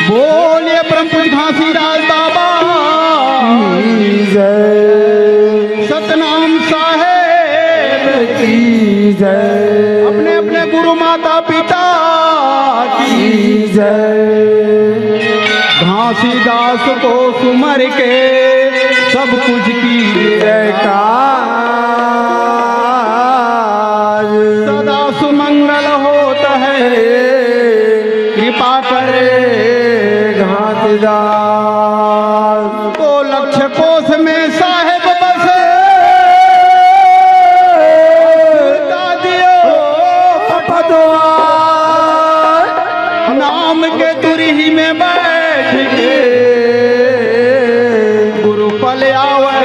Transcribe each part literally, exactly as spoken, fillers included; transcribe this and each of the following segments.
बोलिए परम पूज्य घासीदास बाबा की जय, सतनाम साहेब की जय, अपने अपने गुरु माता पिता की जय। घासीदास को सुमर के सब कुछ की जयकार। सदा सुमंगल होत है, कृपा करे घासीदास। तो लक्ष कोस में साहेब बसे, दादियो पटवार। नाम के तुरही में बैठ के गुरु पल आवे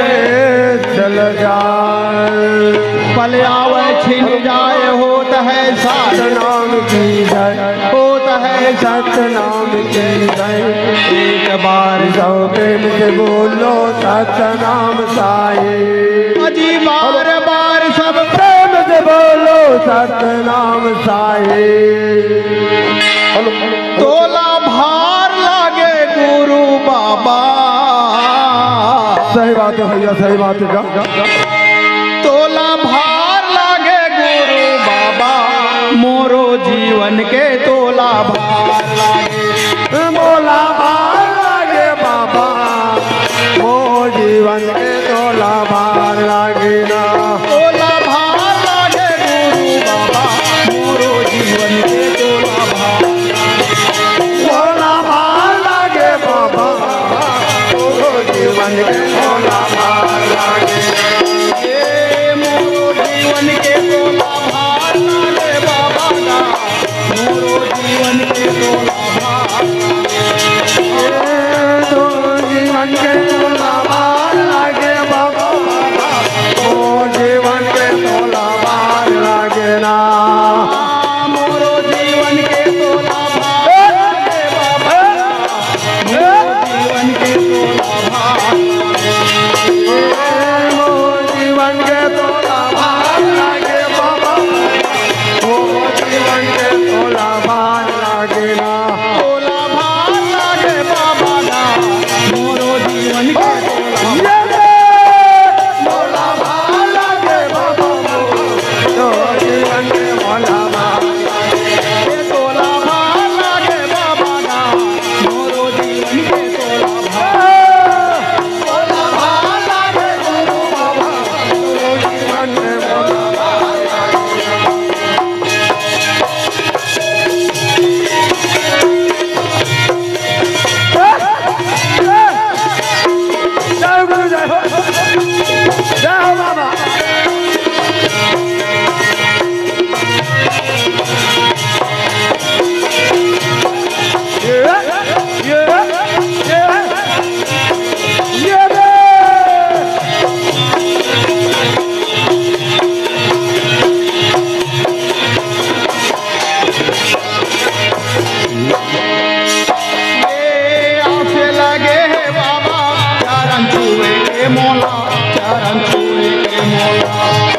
चल जाए, पल आवे छिन जाए, होत है साहेब। सतनाम की जय, होत है सतनाम की जय। एक बार सब प्रेम से बोलो सतनाम साहेब। अजी बार बार सब प्रेम से बोलो सतनाम साहेब। Hello, hello. तोला भार लागे गुरु बाबा। सही बात है भैया, सही बात है। गा, गा, गा। तोला भार लागे गुरु बाबा, मोरो जीवन के तोला भार लागे। मोला भार लागे बाबा, मोर जीवन के तोला भार लागे ना। तोला भार लागे गुरु बाबा, मोरो जीवन के तोला भार। तोला भार लागे बाबा, मोरो जीवन के तोला भार लागे। ए मोरो जीवन के तोला भार लागे बाबा ना, मोरो जीवन के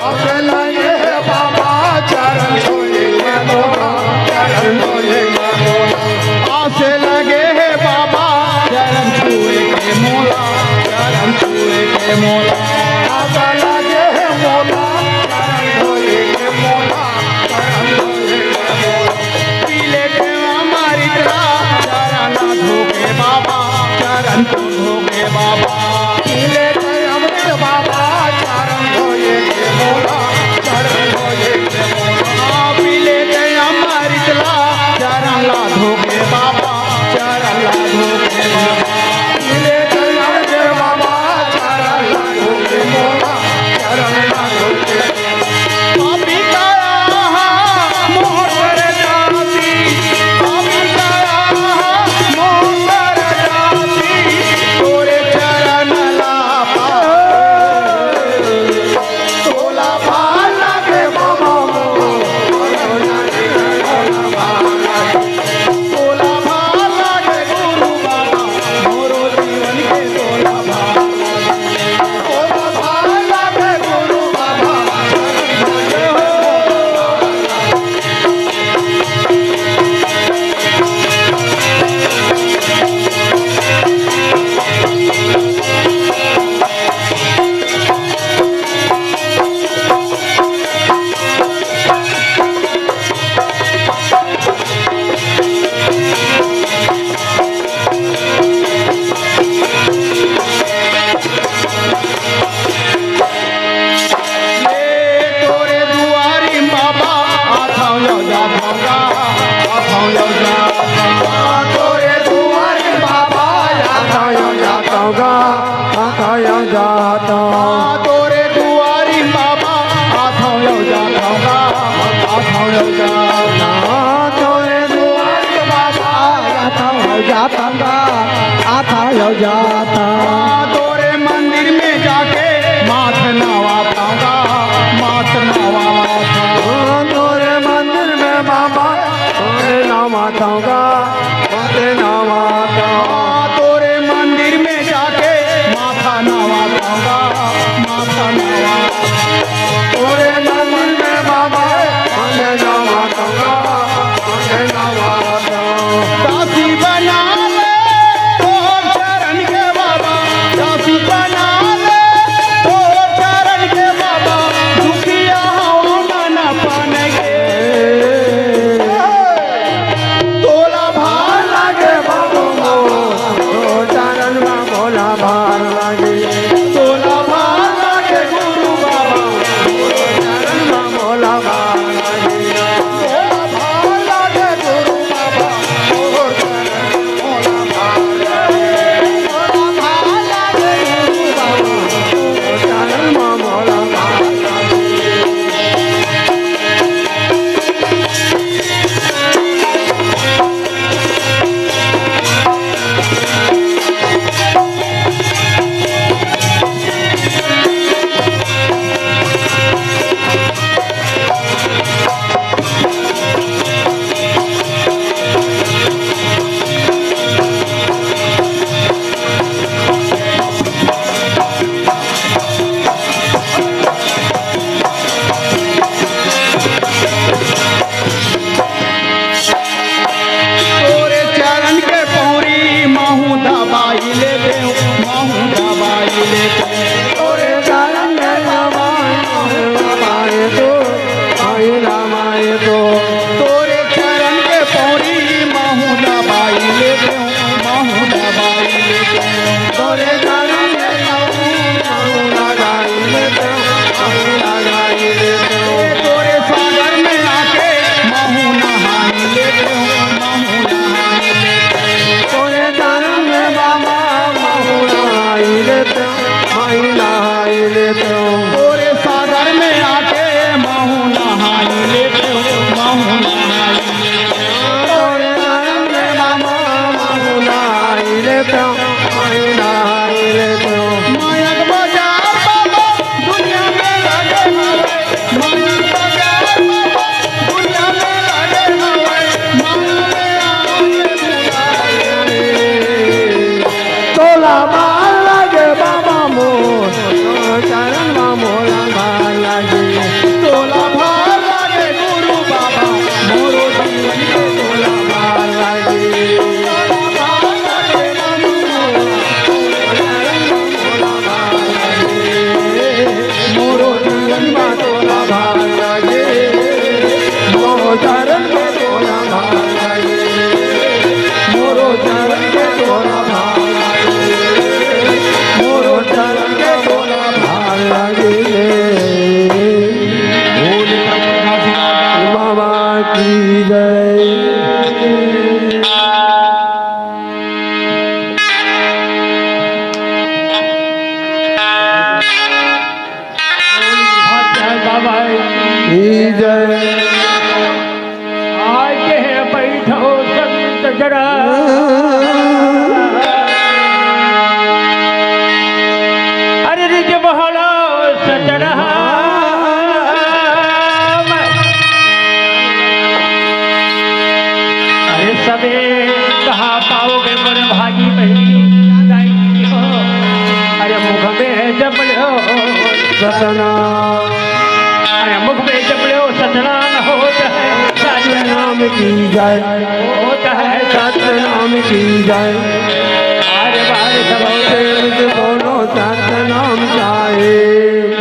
आस लगे हे बाबा, चरण छुए के मोला, चरण छुए के मोला। आस लगे हे बाबा, चरण छुए के मोला, चरण छुए के मोला। आस लगे हे मोला, चरण छुए के मोला, चरण छुए के मोला। पी लेते अमृत ला, चरण ला धो के बाबा, चरण तो धो के बाबा। पी लेते अमृत बाबा, चरण धोए के मोला, चरण धोए के मोला। पी लेते अमृत ला, चरण ला धो के बाबा, चरण ला धो के बाबा। पी लेते अमृत बाबा, चरण ला धो के मोला, चरण ला धो के तोरे दुआरी बाबा, आथव यो जाथव गा, आथव यो जाथव। तोरे दुआरी बाबा, आथव यो जाथव गा, आथव यो जाथव। तोरे दुआरी बाबा, आथव यो जाथव गा, आथव यो जाथव। तोरे दुआरी बाबा, आथव यो जाथव गा, आथव यो जाथव। तोरे मंदिर में जाके माथ नवाथव गा, माथ नवाथव। तोरे मंदिर में बाबा, तोरे नवाथव गा, माथ नवाथव। तोरे मंदिर में जाके माथा नवाथव गा, माथा नवाथव। तोरे मंदिर में बाबा, माथ नवाथव गा, माथ नवाथव। दासी बना ले तोर चरण के बाबा, दासी बना ले तोर चरण के बाबा, दुखिया हवं मन अपन के। तोला की जय। आके बैठो संत जरा। अरे रिज बहलो सतनाम। अरे सबे कहाँ पाओगे मोर भागी बहिनी। अरे मुख में जप लो सतनाम। अरे मुख में जप लो सतनाम होत है सतनाम की जय। होत है सतनाम की जय। अरे बारे सब प्रेम से बोलो सतनाम साहेब।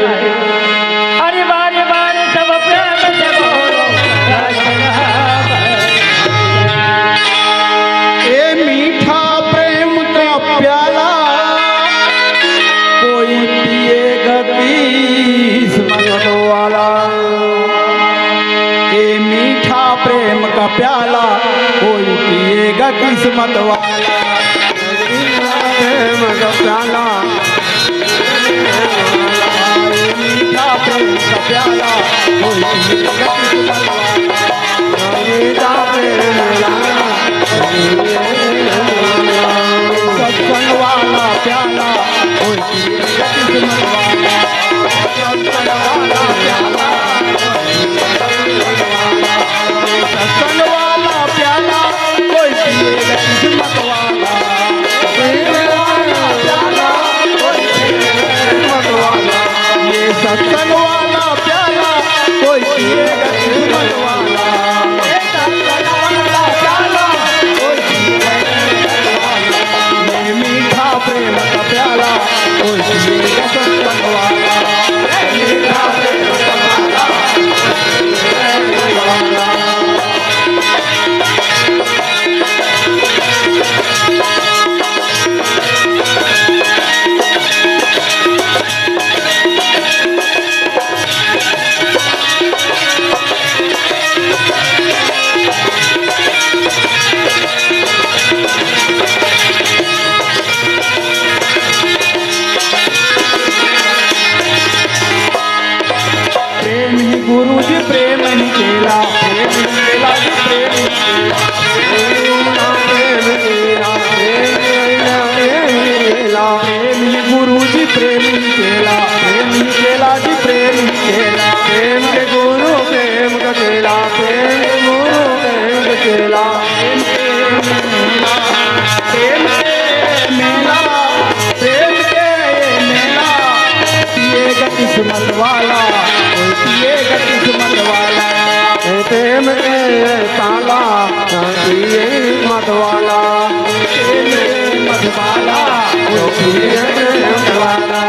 अरे बारे बारे सब प्रेम से बोलो सतनाम। ए मीठा प्रेम का प्याला कोई पिएगा किस्मत वाला। ए मीठा प्रेम का प्याला कोई पिएगा किस्मत वाला। प्रेम का प्याला, मीठा प्रेम का प्याला, कोई मीठा प्रेम वाला, सत्संग वाला प्याला, कोई किस्मत वाला, सत्संग वाला प्याला, सत्संग वाला प्याला, कोई किस्मत वाला। प्रेम वाला प्याला, कोई किस्मत वाला। ये सत्संग वाला प्याला, कोई पिएगा किस्मत वाला। ये सत्संग वाला प्याला, कोई पिएगा किस्मत वाला। ये मीठा प्रेम का प्याला, कोई पिएगा सत्संग वाला। ये मीठा प्रेम का प्याला, कोई पिएगा सत्संग वाला। प्रेम ही गुरु जी, प्रेम ही चेला, प्रेम ही चेला जी, प्रेम ही चेला। प्रेम ही गुरु जी, प्रेम ही चेला, प्रेम ही गुरु जी, प्रेम ही चेला। प्रेम ही गुरु जी, प्रेम ही चेला, प्रेम ही चेला जी, प्रेम ही चेला। प्रेम के गुरु, प्रेम का चेला, प्रेम के गुरु, प्रेम का चेला। प्रेम के मेला, प्रेम के मेला, पिएगा किस्मत वाला, कोई पिएगा किस्मत वाला। ए प्रेम के ताला, कोई पिए मत वाला। प्रेम के मत वाला, कोई पिए मत वाला।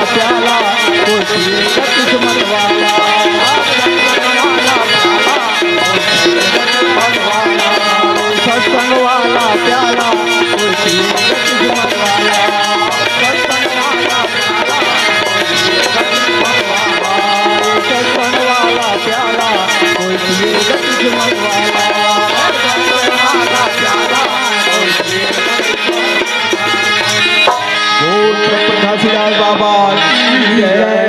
प्याला, कोई पिएगा किस्मत वाला। सत्संग वाला प्याला, कोई पिएगा किस्मत वाला। सत्संग वाला प्याला, कोई पिएगा किस्मत वाला। सत्संग वाला प्याला, कोई पिएगा किस्मत वाला। सत्संग वाला प्याला, कोई पिएगा किस्मत वाला। बोल छत्रपति घासीदास बाबा की जय।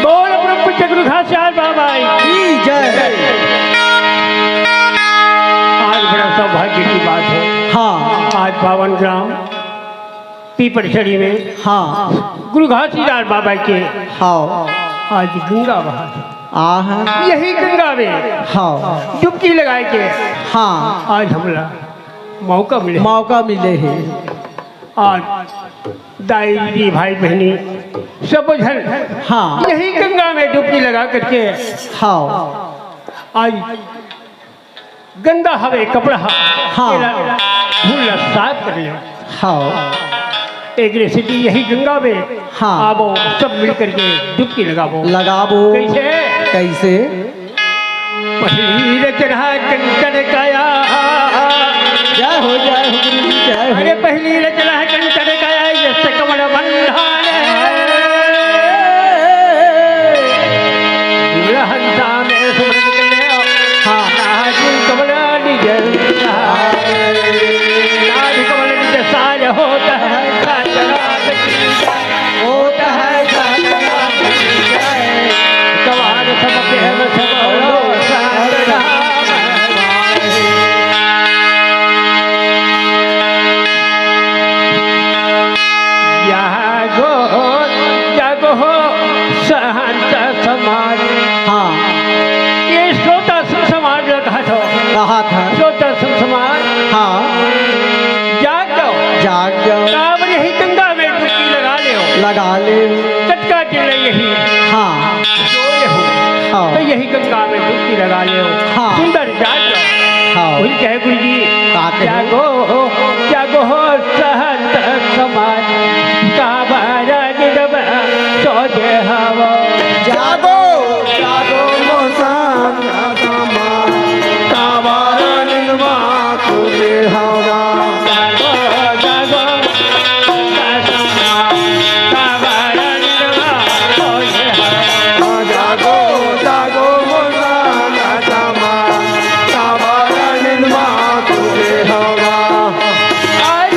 बोल परम पूज्य गुरु घासीदास बाबा की जय। आज बड़ा सौभाग्य की बात है। हाँ। आज पावन ग्राम पीपरछड़ी में हाँ। गुरु घासीदास बाबा के हाँ। आज गंगा बहा है। आहा। यही गंगा में हाँ। डुबकी लगाए के हाँ। आज हमला मौका मिले। मौका मिले है। आज दाई जी, भाई बहनी, सब झन हाँ। यही गंगा में डुबकी लगा करके हाँ। आज गंदा हवे कपड़ा हाँ। तेला धूल ला साफ कर ले। हाँ। एक रेसिपी यही गंगा में हाँ। आवो, सब मिल करके डुबकी लगावो। लगावो। कैसे? कैसे? पहली रचना कंचन काया। जय हो, जय हो गुरु जी, जय हो। अरे पहली रचना कंचन काया, यश कमल बंधन। विमल हंसा में सुमन कर ले। हाँ। नाज कमल निज, नाज कमल निज साज होत है, साज होत है। कवाड़ सब प्रेम सब लो साधना। जागो, जागो हो संत समाज। हाँ। ये श्रोता संत समाज ला कहा था। कहा था। श्रोता संत समाज। हाँ। जाग जाओ। जाग जाओ। काबर यही गंगा में डुबकी लगा ले हो। लगा ले। चटका चिल्ले यही। हाँ। सोए हो। हाँ। तो यही गंगा में डुबकी लगा ले हो। हाँ। सुंदर जाग जाओ। हाँ। वही कहे गुरु जी, का कहे? जागो, जागो हो संत समाज, काबर निरब सोजे हवो। जागो, जागो मो संत समाज, काबर निरब सोजे हवो। जागो, जागो, जागो, जागो, आज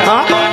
हाँ?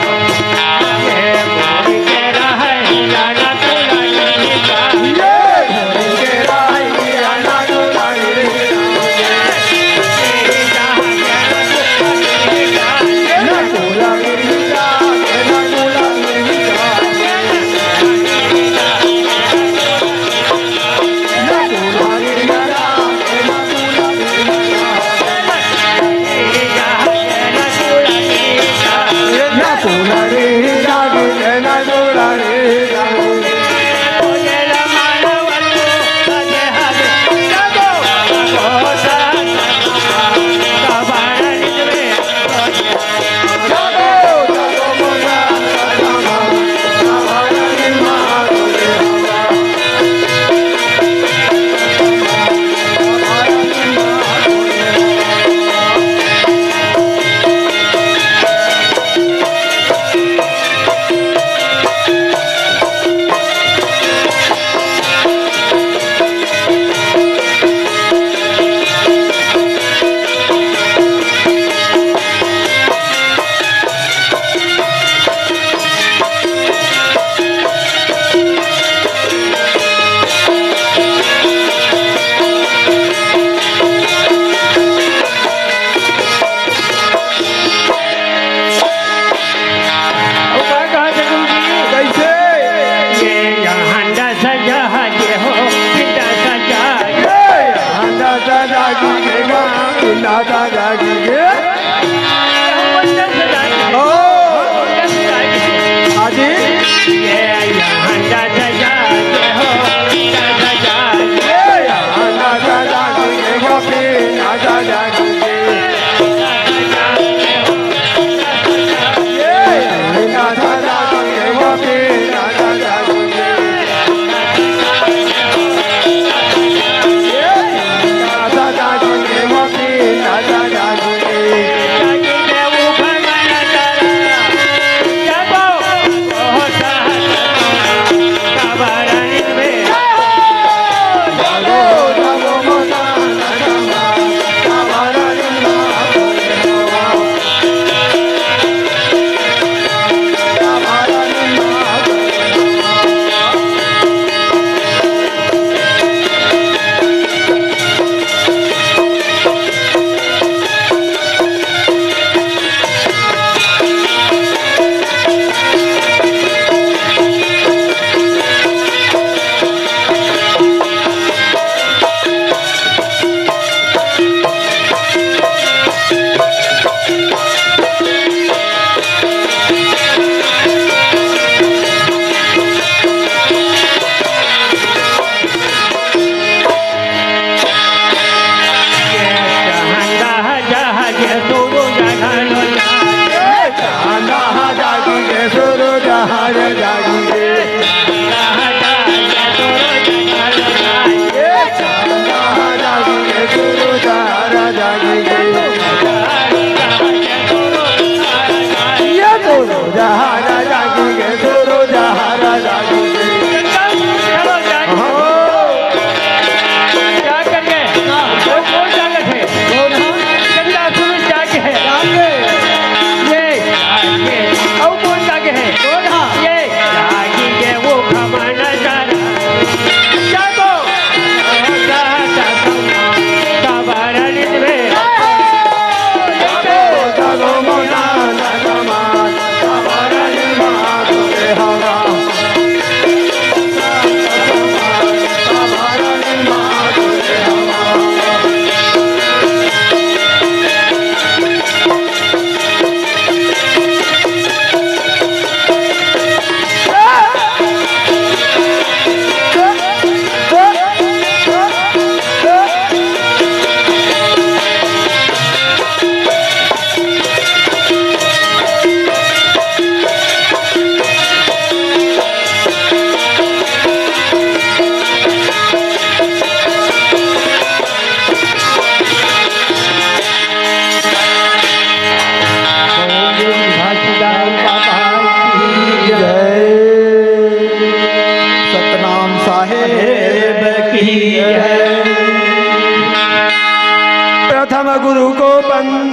अउ का कहा थे गुरुजी? कैसे? ये हंडा सजा, ये हो हंडा सजा, ये हंडा सजा जी के गा, हंडा सजा जी के। ओ। हाँ जी। ये हंडा सजा, ये हो हंडा सजा, ये हंडा सजा जी के गा, हंडा सजा जी के।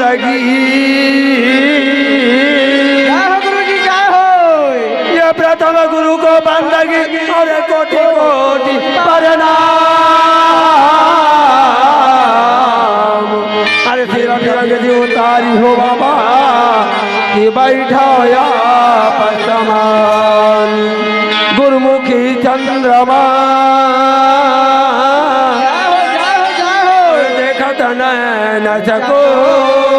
लगी। जय हो गुरु जी, जय हो। ये प्रथम गुरु को बंदगी और कोटि कोटि प्रणाम। अरे सिर तिलक जी उतारी हो बाबा, कि बैठा या पसमान। गुरुमुखी चंद्रमा जय हो, जय हो, जय हो। देखत नैन चकोर,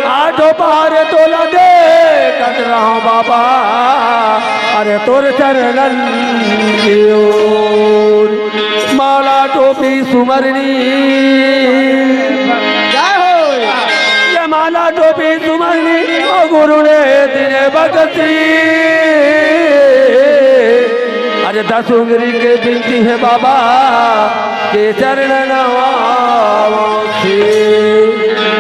आठों पहर तोला देखत रहूं बाबा, अरे तोर चरणन की ओर। माला टोपी सुमरनी जय हो। ये माला टोपी सुमरनी ओ गुरु ने दिने बख्शी। अरे दस उंगली के बिनती है बाबा, के चरण नवावंसी।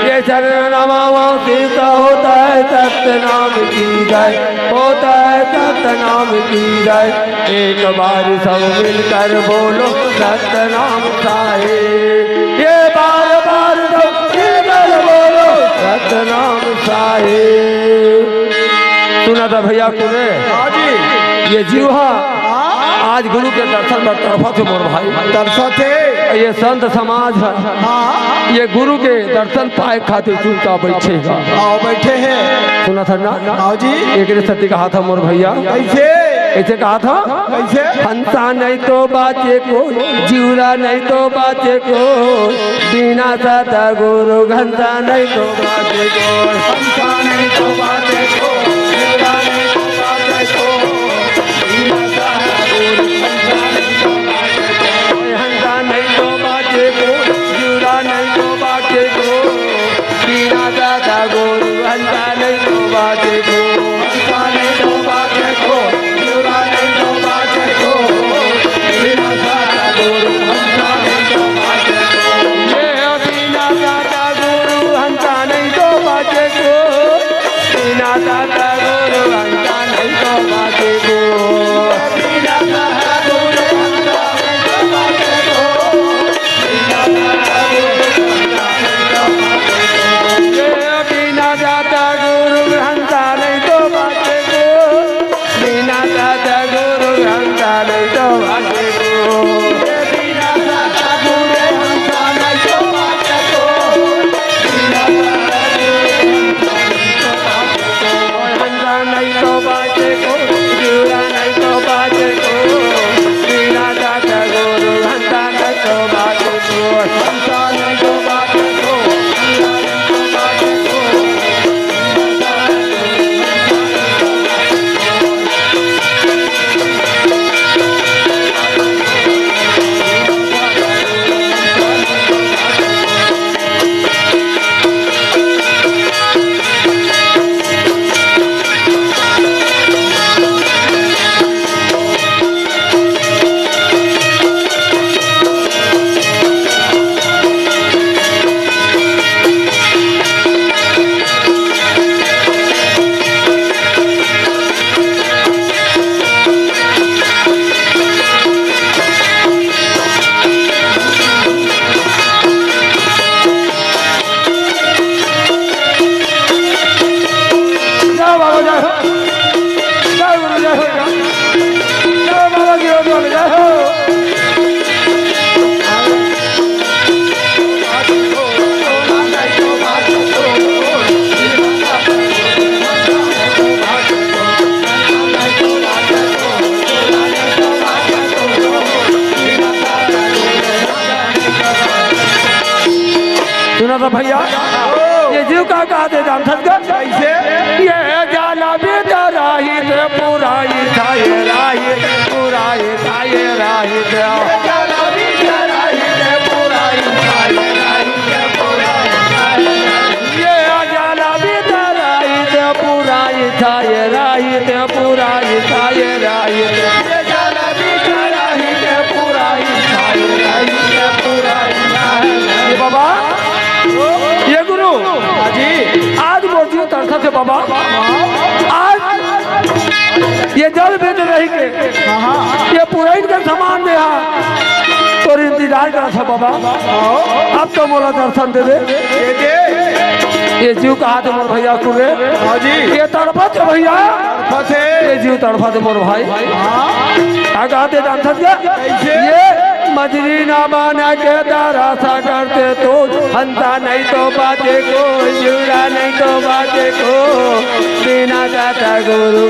ये चरण नवावंसी तो होता है सतनाम की जय, होता है सतनाम की जय। एक बार सब मिलकर बोलो सतनाम साहेब। ये बार बार सब मिलकर बोलो सतनाम साहेब। सुना था भैया तूने? हाँ जी। ये जीव हा हाँ। आज गुरु के दर्शन बर तरफा थे मोर भाई। तरफा थे। ये संत समाज है। हाँ। ये गुरु के दर्शन पाए खातिर चुपचाप बैठे हे। हाँ, बैठे हैं। सुना था ना? हाँ जी। एक रे सती कहा था मोर भैया। कैसे? कैसे कहा था? कैसे? हंसा नहीं तो बाचे को, जिउरा नहीं तो बाचे को, बिना सतगुरु घंटा नहीं तो बाचे को। हंसा नहीं तो बाचे को, जिउरा नहीं तो बाचे को, बिना सतगुरु घंटा नहीं तो बाचे को। हंसा नहीं तो बाचे को, जिउरा नहीं तो बाचे को। बिना दादा गुरु हंसा नहीं तो बाजे को। हंसा नहीं तो बाजे को, जुड़ा नहीं तो बाजे को। बिना दादा गुरु हंसा नहीं तो बाजे को। ये बिना दादा गुरु हंसा नहीं तो बाजे को। बिना दादा गुरु हंसा नहीं तो बाजे को। बिना दादा गुरु हंसा नहीं तो बाजे को। बिना दादा गुरु हंसा नहीं तो बाजे को। बिना दादा गुरु हंसा नहीं तो बाजे को। बिना दादा गुरु हंसा नहीं तो बाजे को। बिना दादा गुरु हंसा नहीं तो बाजे को। हंसा नहीं तो बाजे को, जुड़ा नहीं तो बाजे को। बिना दादा गुरु हंसा नहीं तो बाजे को। जय बाबा, जय हो। जय गुरु, जय हो। जय बाबा, जय हो, जय हो। सुना था भैया, ये जीव का कहा दे जान थक कैसे? ये जाला भीतर राहित पुराई था, ये राहित पुराई था, ये राहित। ये जाला भीतर राहित पुराई था, ये राहित पुराई था, ये राहित। ये जाला भीतर राहित पुराई था, ये राहित पुराई था, ये राहित। ये जाला भीतर राहित पुराई था, ये राहित पुराई था। ये बाबा, ये गुरु, हाँ जी। आज मोर जीव तरसत हे बाबा। आज ये जल में जो रही के, हाँ, हाँ। ये पुरैन के समान में हा, तोर इंतजार करत हे बाबा। आओ। अब तो मोला दर्शन दे दे। दे दे। ये जीव कहाथे मोर भैया कुरे। हाँ जी। ये तड़पत हे भैया। तड़पत हे। ये जीव तड़पत हे मोर भाई। हाँ। का कहाथे जानथस का? कैसे? ये मजरी ना बना के दरस करते तो, हंसा नहीं तो बाचे को, जुड़ा नहीं तो बाचे को, बिना दाता गुरु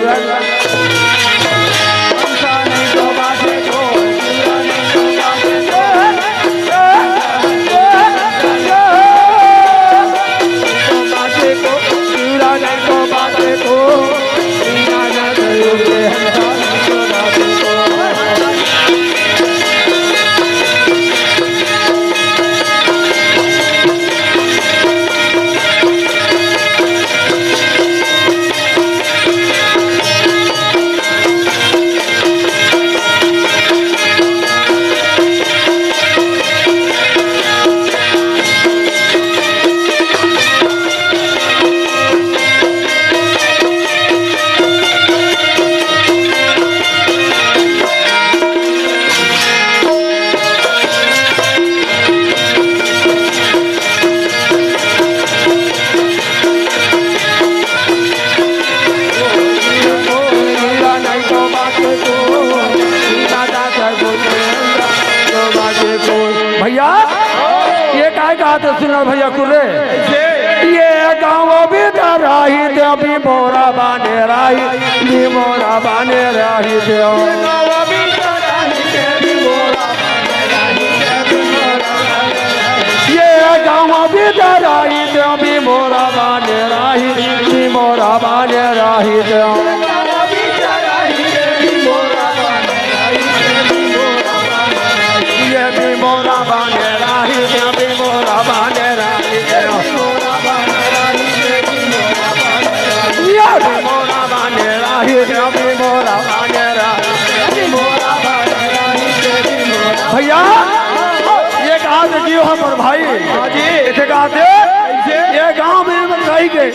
भैया, ये काय कहाथे सुन भैया कुरे। ये गाँव भीतर रहिते, अभी मोरा बने रहिते, अभी मोरा बने रहिते। ये गाँव भीतर रहिते, अभी मोरा बने रहिते, अभी मोरा बने रहिते। ये भी मोरा बने रहिते, ये भी मोरा बने रहिते। ये भी मोरा बने रहिते, ये भी मोरा बने रहिते। भैया, ये कहाथे जीव हमर भाई। हाँ जी। इसे कहाथे, कैसे? ये गाँव में मत रहिके।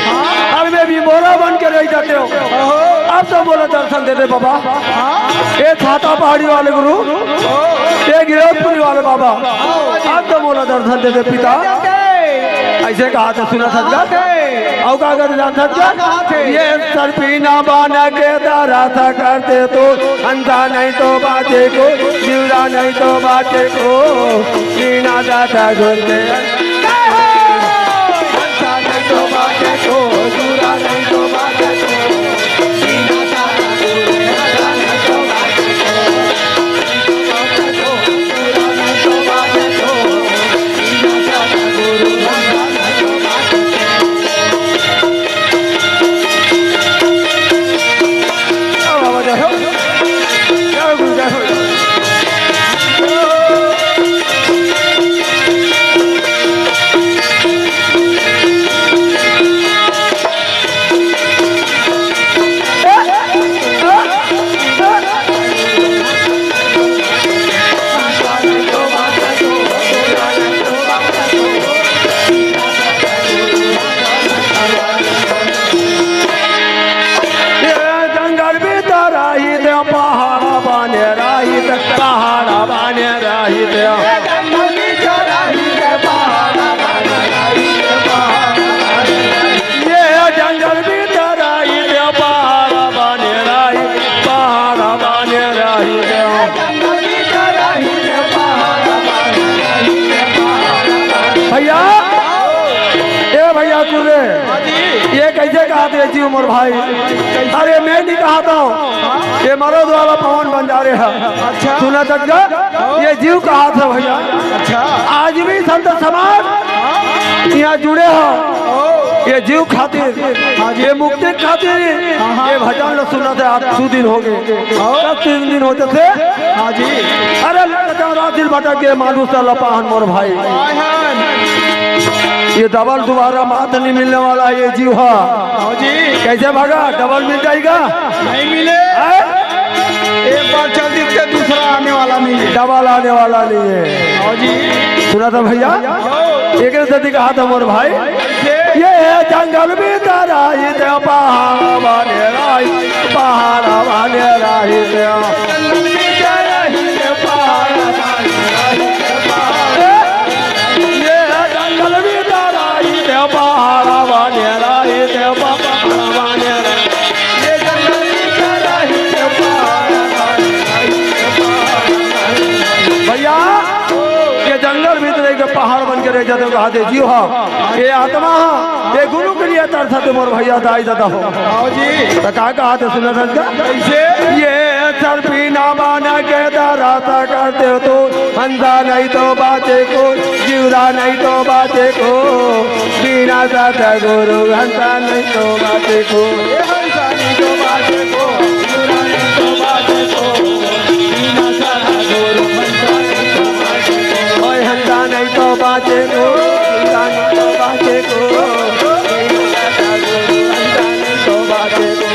हाँ। अब मैं भी मोरा बन के रहि जातेंव। ओहो। अब तो मोला दर्शन दे दे बाबा। हाँ। ये छाता पहाड़ी वाले गुरु, ओहो। ये गिरौदपुरी वाले बाबा, ओहो। अब तो मोला दर्शन दे दे पिता। दे दे। अइसे कहाथे सुनथस का? दे दे। अउ का कहाथे जानथस का? का कहाथे? ये सर्पिन बना के दरस करते तो, हंसा नहीं तो बाचे को, जुड़ा नहीं तो बाचे को, बिना दाता गुरु के। ये जंगल भीतर रहिते, पहाड़ बने रहिते, पहाड़ बने रहिते। ये जंगल भीतर रहिते, पहाड़ बने रहिते, पहाड़ बने रहिते। भैया, ए भैया कुरे, हाँ जी। ये कइसे कहाथे जीव मोर भाई? अरे मैं नहीं कहाथंव, ये मरद वाला पवन बंजारे हे। अच्छा। सुनथस का? ये जीव कहाथे भैया। अच्छा। आज भी संत समाज यहाँ जुड़े हे। ये जीव खातिर, हाँ जी। ये मुक्ति खातिर, हाँ, हाँ। ये भजन ल सुनथे आज दू दिन होगे। हाँ। कब तीन दिन होथे? हाँ जी। अरे लटका रात दिन भटक गे मानुष तन ल पाहन मोर भाई। पाहन। ये डबल दुबारा मात नहीं मिलने वाला ये जीव हे। हाँ जी। कइसे भागा? डबल मिल जाही का? नहीं मिले। हैं? एक बार चल दी तो दूसरा आने वाला नहीं है। डबल आने वाला नहीं है। हाँ जी। सुनथस भैया? हाँ। एक सेती कहाथे मोर भाई। ये जंगल भीतर रहिते, पहाड़ बने रहिते, पहाड़ बने रहिते। ये जंगल भीतर रहिते, पहाड़ा वाले राही ते पहाड़ा वाले राही। ये जंगल में राही ते पहाड़ा वाले राही ते पहाड़ा वाले। भैया, ये जंगल भीतरे के पहाड़ बन के रह जाते, कहा दे जीव हा, ये आत्मा हा, ये गुरु के लिए तरसत मोर भैया दाई ददा हो। आओ जी। त का कहा थे सुना था इसका? कैसे? ये सर्पी ना बना के दरासा करते हो तो हंसा नहीं तो बाचे को, जीवरा नहीं तो बाचे को, बिना सतगुरु हंसा नहीं तो बाचे को। ये हंसा नहीं तो बाचे को, जीवरा नहीं तो बाचे को, बिना सतगुरु हंसा नहीं तो बाचे को। ओए हंसा नहीं तो बाचे को, जीवरा नहीं तो बाचे को, बिना सतगुरु हंसा नहीं तो बाचे को।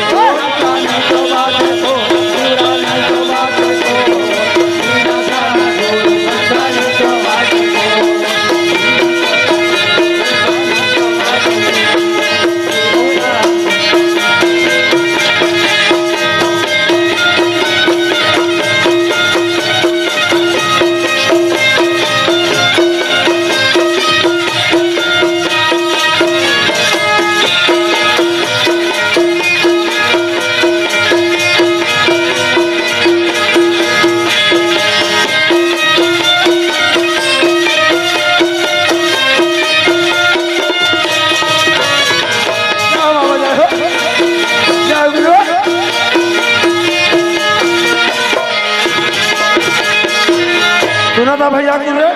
सुना था भैया तूने?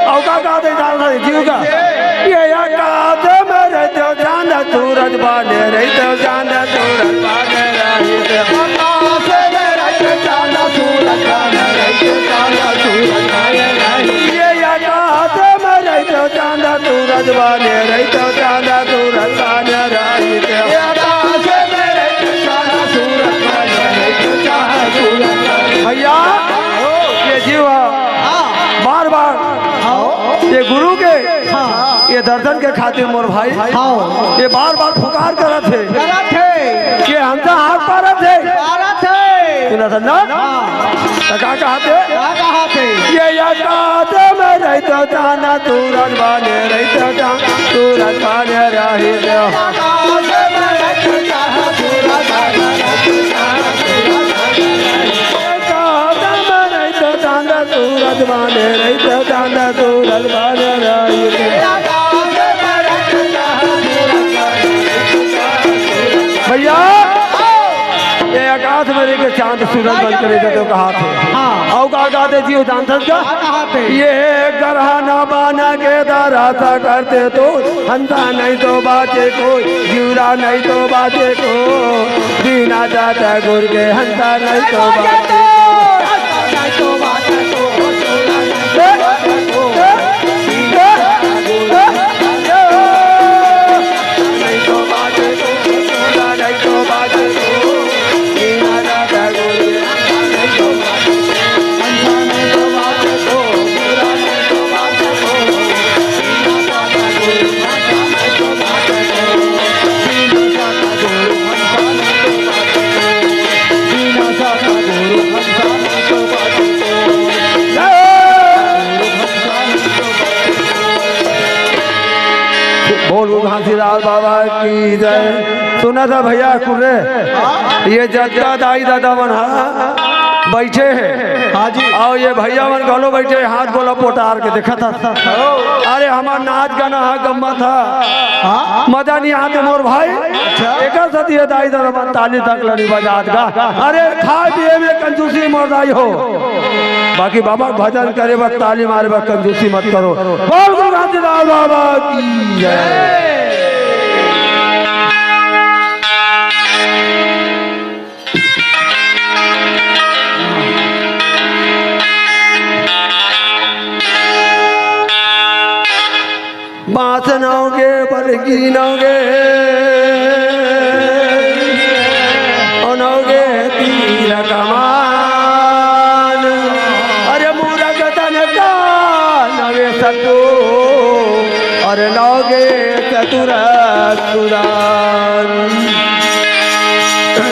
अउ का कहा थे, जान था जीव का? ये आकाश में रहते हो, चांद सूरज बने रहते हो, चांद सूरज बने रहते हो। आकाश में रहते हो, चांद सूरज बने रहते हो, चांद सूरज बने रहते हो। ये आकाश में रहते हो, चांद सूरज बने रहते हो, चांद सूरज बने रहते हो। ये आकाश में रहते हो, चांद सूरज बने रहते हो, चांद सूरज बने। भैया, ये जीव हा। हाँ। बार बार हाँ। ये गुरु के हाँ। ये दर्शन के खातिर मोर भाई हाँ। ये बार बार पुकार करत हे। करत हे। ये हमसे हाथ पारत हे। पारत हे। सुना था ना? हाँ। त का कहा थे? का कहा थे? ये आकाश में रहते हो, चांद सूरज बने रहते हो, चांद सूरज बने रहते हो। आकाश में रहते हो, चांद सूरज बने रहते हो, चांद सूरज बने रहते हो। आकाश में रहते हो, चांद सूरज बने रहते हो, चांद सूरज बने रहते हो। भैया, ये आकाश में रह के चांद सूरज बन के रह जाते हो, कहा थे। हाँ। अउ का कहा थे जीव, जानत हस का? का कहा थे? ये ग्रह ना बना के दरासा करते तो हंसा नहीं तो बाचे को, जीवरा नहीं तो बाचे को, बिना सतगुरु के हंसा नहीं तो बाचे को। बोल घासीदास बाबा की जय। सुना था भैया कुर्रे, ये जतका दाई ददा मन हा बैठे हे। हाँ जी। अउ ये भैया मन घलो बैठे, हाथ गोला पोटार के देखत हा। अरे हमार नाच गाना हा, गम्मत हा। हाँ। मजा नहीं आते मोर भाई। अच्छा। एकर सेती ये दाई ददा मन ताली तक ल नइ बजात गा। अरे खाए पिए में कंजूसी मोर दाई हो, बाकी बाबा भजन करे बर, ताली मारे बर कंजूसी मत करो। बोल गुरु घासीदास बाबा की जय। बांस नोगे, बलगी नोगे, ओ नोगे तीर कमान। अरे मूरख तन का नोगे सतु, अरे नोगे चतुर सुदान।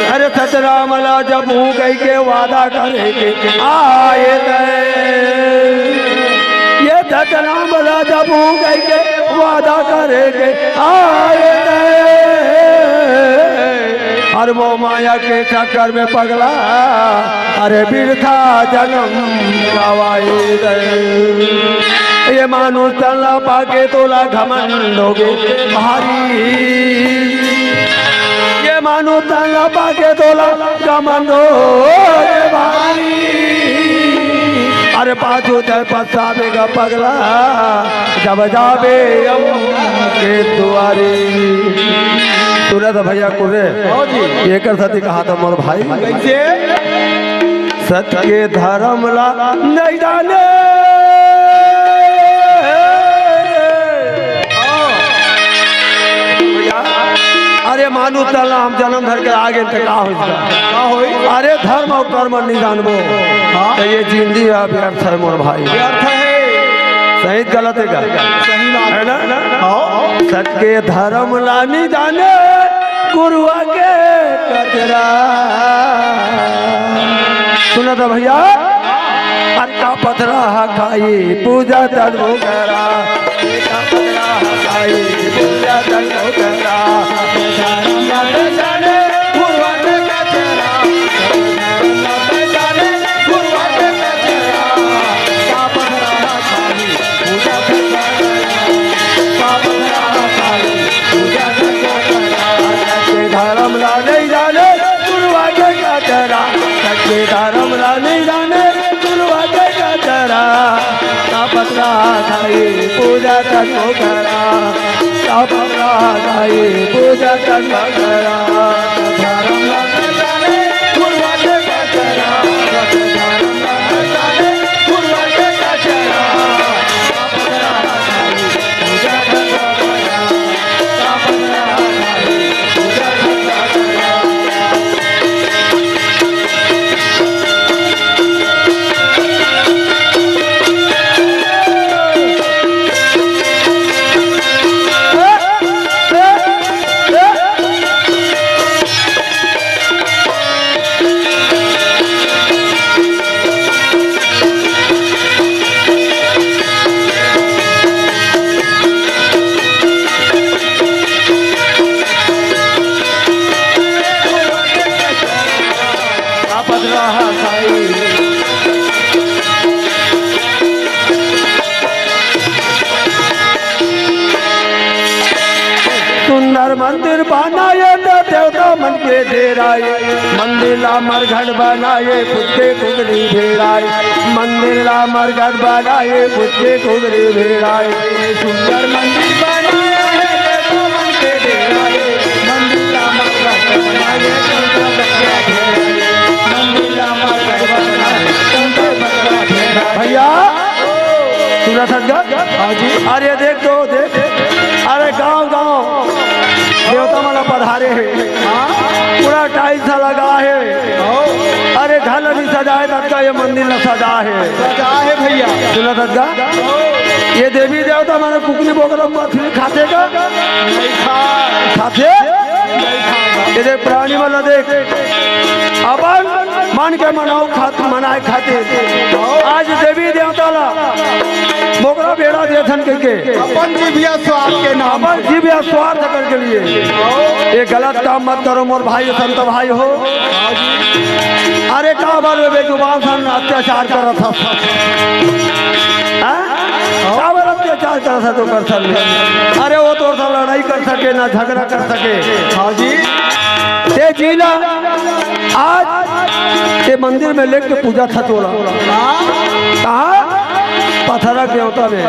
अरे सतराम ला जब हूँ कहि के वादा करे के आए थे, ये सतराम ला जब हूँ कहि के वादा करे के आए दे, अरे मोह माया के चक्कर में पगला, अरे बिरथा जन्म गवाए दे। ये मानुष तन ला पाके तोला घमंड होगे भारी, ये मानुष तन ला पाके तोला घमंड होगे भारी। अरे पाछू ते पछतावेगा पगला, जब जाबे यम के दुआरी। सुना था भैया कुर्रे, हाँ जी। एकर साथी कहा था मोर भाई। कैसे? सत के धर्म ला नहीं जाने। हाँ। भैया, अरे मानुष तन ला हम जन्म धर के आ गेन त का होई? का होई? अरे धर्म अउ कर्म नहीं जानबो, हाँ। त ये जिंदगी ह व्यर्थ है मोर भाई। व्यर्थ है। सही गलत है का? सही बात है ना? हाँ। सत के धर्म ला नहीं जाने गुरुआ के कचरा। सुना था भैया? अक्का पथरा खाई पूजा तन करा। धर्म ला नहीं जाने गुरुआ के कचरा, सच्चे धर्म ला नहीं जाने गुरुआ के कचरा। तापस रहा साई पूजा तन करा, तापस रहा साई पूजा तन करा। धर्म ला नहीं जाने गुरुआ के कचरा, सच्चे धर्म ला नहीं जाने गुरुआ के कचरा। सुंदर मंदिर बनाए त देवता मन के डेराए, मंदिर ला मरघट बनाए, फुचके कुकरी भेड़ाए, मंदिर ला मरघट बनाए, फुचके कुकरी भेड़ाए। सुंदर मंदिर बनाए, देवता मन के डेराए, मंदिर ला मरघट बनाए, मंदिर ला मरघट बनाए, भैया, सुना सदगत? हाँ जी। अरे देख तो, देख। अरे गांव गांव देवता मन ला पधारे हे। हाँ। पूरा टाइल्स लगा हे। हाँ। अरे घर ला भी सजाए, ततका ये मंदिर ला सजा हे। सजा हे भैया। सुना सदगत? हाँ। ये देवी देवता मन कुकरी बोकरा मछली खाथे का? नहीं खा। खाथे? ये देख, प्राणी मन ला देख, अपन मन के मनाव खात-, मनाए खातिर आज देवी देवता ला बोकरा भेड़ा देथन कहिके अपन जीविया स्वार्थ के नाम अपन जीविया स्वार्थ करके लिए ये गलत काम मत करो मोर भाई, संत भाई हो। अरे काबर बेजुबान सन अत्याचार करत हस? हाँ? काबर अत्याचार करत हस ओकर सन? अरे वो तोर सन लड़ाई कर सके ना झगड़ा कर सके। हाँ जी। ते जी ला आज ये मंदिर में लेके पूजा था तोला। हाँ? कहाँ? पथरा के होता में।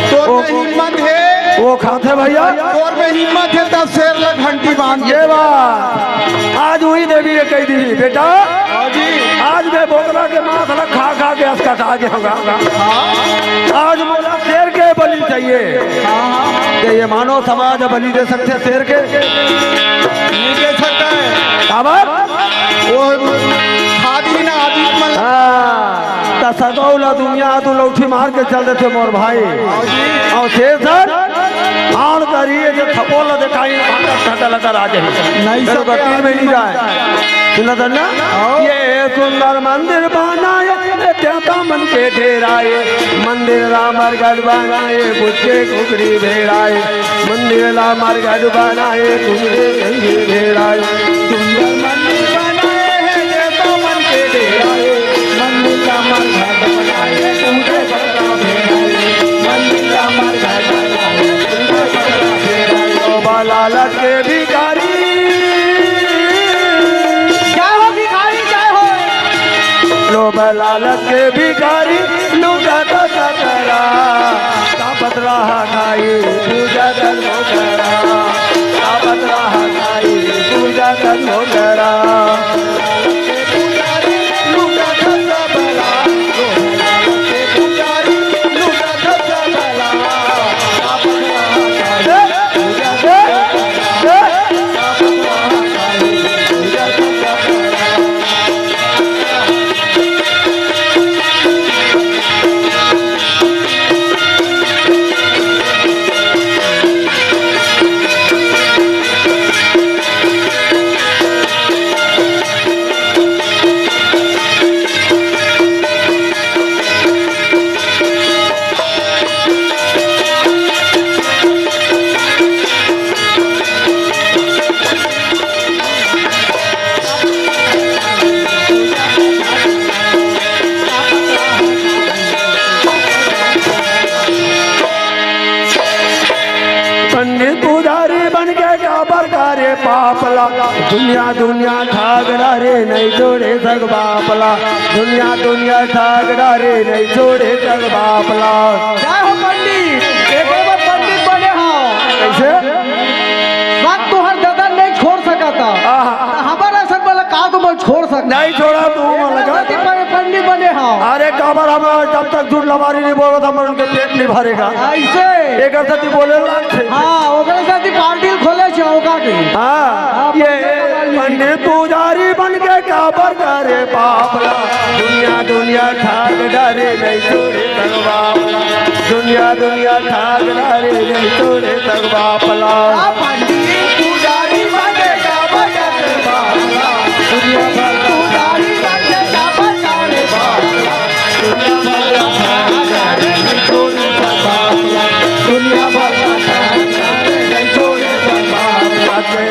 तोर वो में हिम्मत हे। वो खाथे भैया। तोर में हिम्मत हे तब शेर ला घंटी बांध। ये बात। आज वही देवी ये कह दी, बेटा। हाँ जी। आज मैं बोकरा के मांस ला खा खा के असकटा के होगा। हाँ। आज मोला शेर के बलि चाहिए। हाँ, हाँ। ये मानव समाज बलि दे सकथे शेर के? नहीं दे सकता है। काबर? वो खादी ना आदमी मन। हाँ, त सगौ ला दुनिया तू लौठी मार के चल देथे मोर भाई। हाँ जी। अउ शेर सर, आन करिए जो थपोल देखाई, भांटा घाटा लगा आ जाए। नहीं तेरे को सकते तीन में नहीं आदमी जाए। सुना था ना? हाँ। ये सुंदर मंदिर बनाए, देवता मन के डेराए। मंदिर रामर गढ़ बनाए, बुझ के कुकरी भेड़ाए। मंदिर रामर गढ़ बनाए, कुकरी भेड़ाए। सुंदर मंदिर बनाए हैं, देवता मन के डेराए। मंदिर रामर गढ़ बनाए, पूजे बड़का भेड़ाए। मंदिर रामर गढ़ बनाए, पूजे बड़का भेड़ाए। बाला लगे भिखारी। जय हो भिखारी, जय हो। लोभ लालच के भिखारी, लूटा तो सतरा, तापत रहा खाई, पूजा कर मोकरा, तापत रहा खाई, पूजा कर मोकरा। पंडित पुजारी बन के काबर करे पाप ला। दुनिया दुनिया ठाक डारे, नहीं छोड़े सग बाप ला। दुनिया दुनिया ठाक डारे, नहीं छोड़े सग बाप ला। जय हो पंडित, एक बार पंडित बने हो। कैसे? बात तुहर ददा नहीं छोड़ सकता। आहा। त हमर असन वाला का तुमन छोड़ सकता? नहीं छोड़ा तू, मन लगा। पंडित बने हो। अरे काबर, हम जब तक झूठ लबारी नहीं बोलत, हमर उनके पेट नहीं भरेगा। ऐसे? एकर सेती बोले लागथे। हाँ, ओकरे सेती पार्टी खोले छे, ओका के। हाँ, हाँ, ये पंडित पुजारी बन के काबर करे पाप ला। दुनिया दुनिया ठाक डारे, नहीं छोड़े सग बाप ला। दुनिया दुनिया ठाक डारे, नहीं छोड़े सग बाप ला। पंडित पुजारी बन के काबर करे पाप ला। दुनिया भर पुजारी बन के काबर करे पाप ला।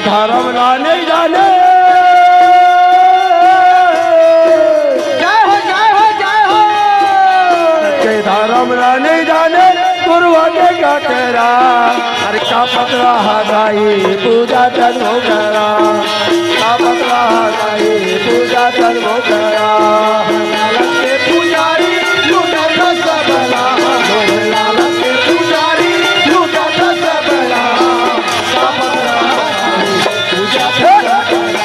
धर्म ला नहीं जाने। जय हो, जय हो, जय हो। के धर्म ला नहीं जाने, गुरुआ के का तेरा। अरे का पतरा हा गाई, पूजा तन हो करा। का पतरा हा गाई, पूजा तन हो करा। लालच के पुजारी लूटा था सबला, लालच के पुजारी लूटा था सबला। का पतरा हा गाई, पूजा तन हो करा।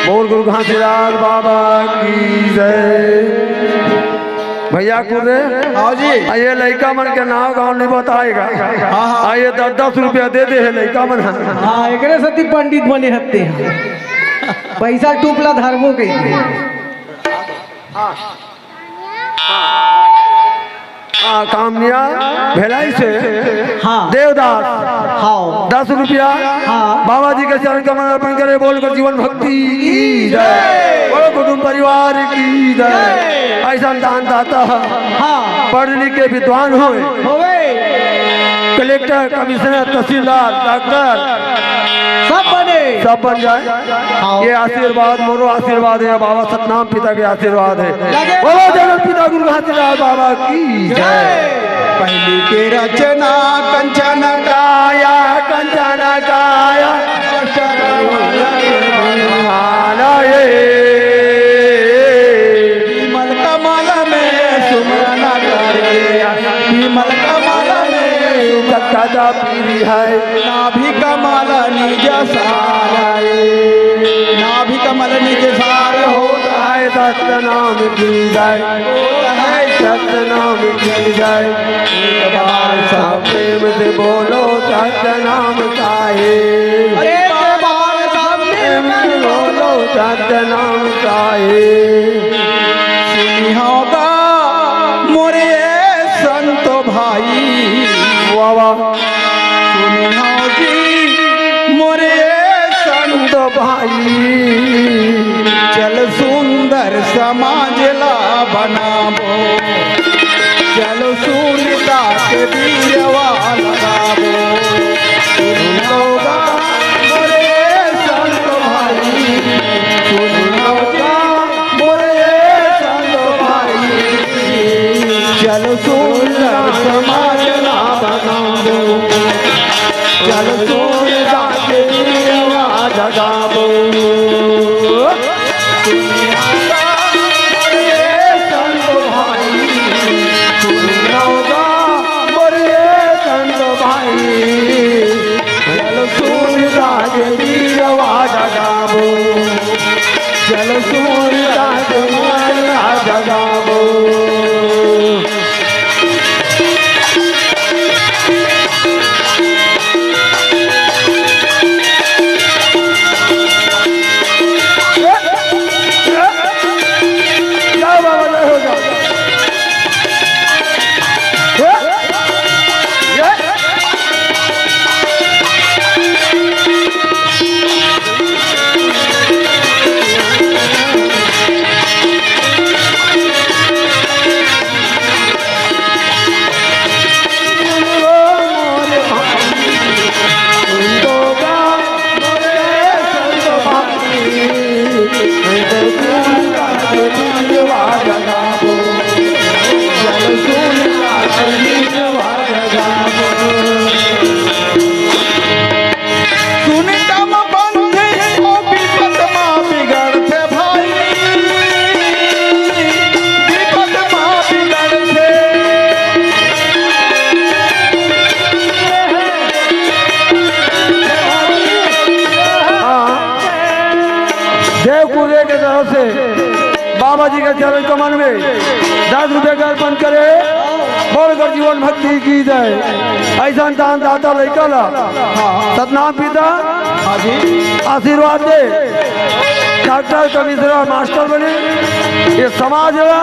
बोल गुरु घासीदास बाबा की जय। भैया कुर्रे, हाँ जी। आ ये लइका मन के नाव गाँव नहीं बताएगा। हाँ, हाँ। आ ये दस दस रुपया दे दे है लइका मन। हाँ, एकरे सेती पंडित बने हत्ते हैं। पैसा टूपला धर्मो के। हाँ, कामनिया भेलाई से हाँ। देवदास हाँ। दस रुपया हाँ। बाबा जी के चरण कमल अर्पण करे, बोल कर जीवन भक्ति की जय। बड़ो कुटुंब परिवार की जय। ऐसा दान दाता हाँ। पढ़ लिख के विद्वान होए, होवे। कलेक्टर, कमिश्नर, तहसीलदार, डॉक्टर सब बने। सब बन जाए। हाँ। ये आशीर्वाद मोरो आशीर्वाद है, बाबा सतनाम पिता के आशीर्वाद है। लगे। बोलो जगत पिता गुरु घासीदास बाबा की जय। पहली के रचना कंचन काया, कंचन का कदा पीरी है। नाभि कमल निज सार। नाभि कमल निज सार होत है। सतनाम की जय। होत है। सतनाम की जय। एक बार सब प्रेम से बोलो सतनाम साहेब। एक बार सब प्रेम से बोलो सतनाम साहेब। सुनिहव गा मोरे संत भाई। वाह, वाह। सुनिहव जी मोरे संत भाई। चल सुंदर समाज ला बनाबो। चल सूरदास के बीरवा लगाबो। सुनिहव गा मोरे संत भाई। सुनिहव गा मोरे संत भाई। चल सुंदर समाज ला बनाबो। चल सूरदास के बीरवा जगाबो। सुनिहव गा मोरे संत भाई। सुनिहव गा मोरे संत भाई। चल सूरदास के बीरवा जगाबो। चल सूरदास के बीरवा जगाबो। सुन तम बंधु ओ विपत मा बिगड़थे भाई, विपत मा बिगड़थे। हाँ। देव कुबेर के तरफ से बाबा जी के चरण कमल में दस रुपये का अर्पण करे। बोल कर जीवन भक्ति की जय। ऐसा दान दाता लइका ला सतनाम पिता हाँ जी। आशीर्वाद दे। डॉक्टर, कमिश्नर, मास्टर बने, ये समाज ला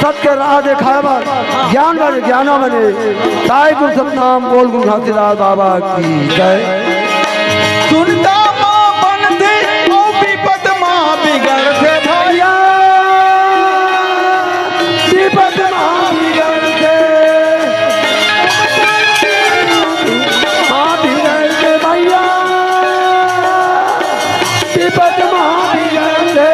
सत के राह दिखाए बर ज्ञान वाले ज्ञाना बने। ताई गुरु सतनाम, बोल गुरु घासीदास बाबा की जय। सुनता माँ बनते ओ विपत मा बिगड़थे भैया, विपत मा बिगड़थे, मा बिगड़थे भैया, विपत मा बिगड़थे।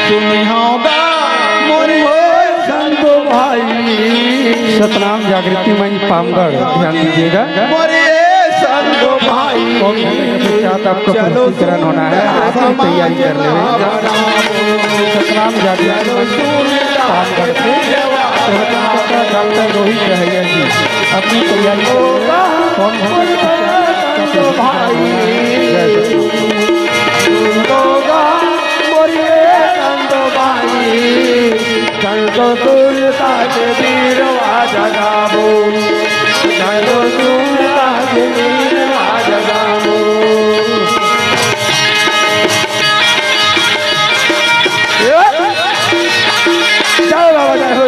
सुनिहव गा मोरे संत भाई। सतनाम जागृति मंच पामगढ़, ध्यान दीजिएगा। मोरे संत भाई। बहुत पश्चात आपको चलो प्रस्तुतिकरण होना है, आप ही तैयारी कर लेंगे। सतनाम जागृति मंच पामगढ़ से डॉक्टर रोहित रहैया जी अपनी तैयारी कर लेंगे। कौन मोरे संत भाई। जय सतनाम। सुन लो गा मोरे संत भाई, चल तो सुरता के बीरवा जगाबो, चल तो सुरता के बीरवा जगाबो। जय बाबा, जय हो।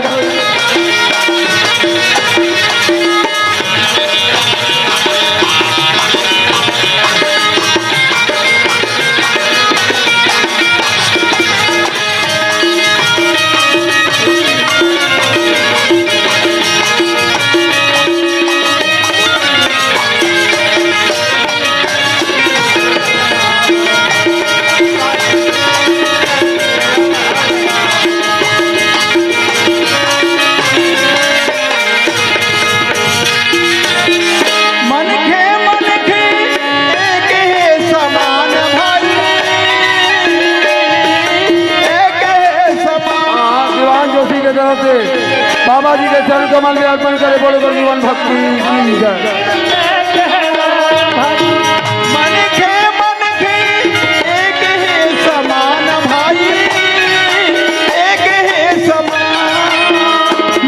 जी के चरण कमल में अर्पण करे, बोलो गल जीवन भक्ति की जय। मन के मन भी एक ही समान भाई, एक ही समान।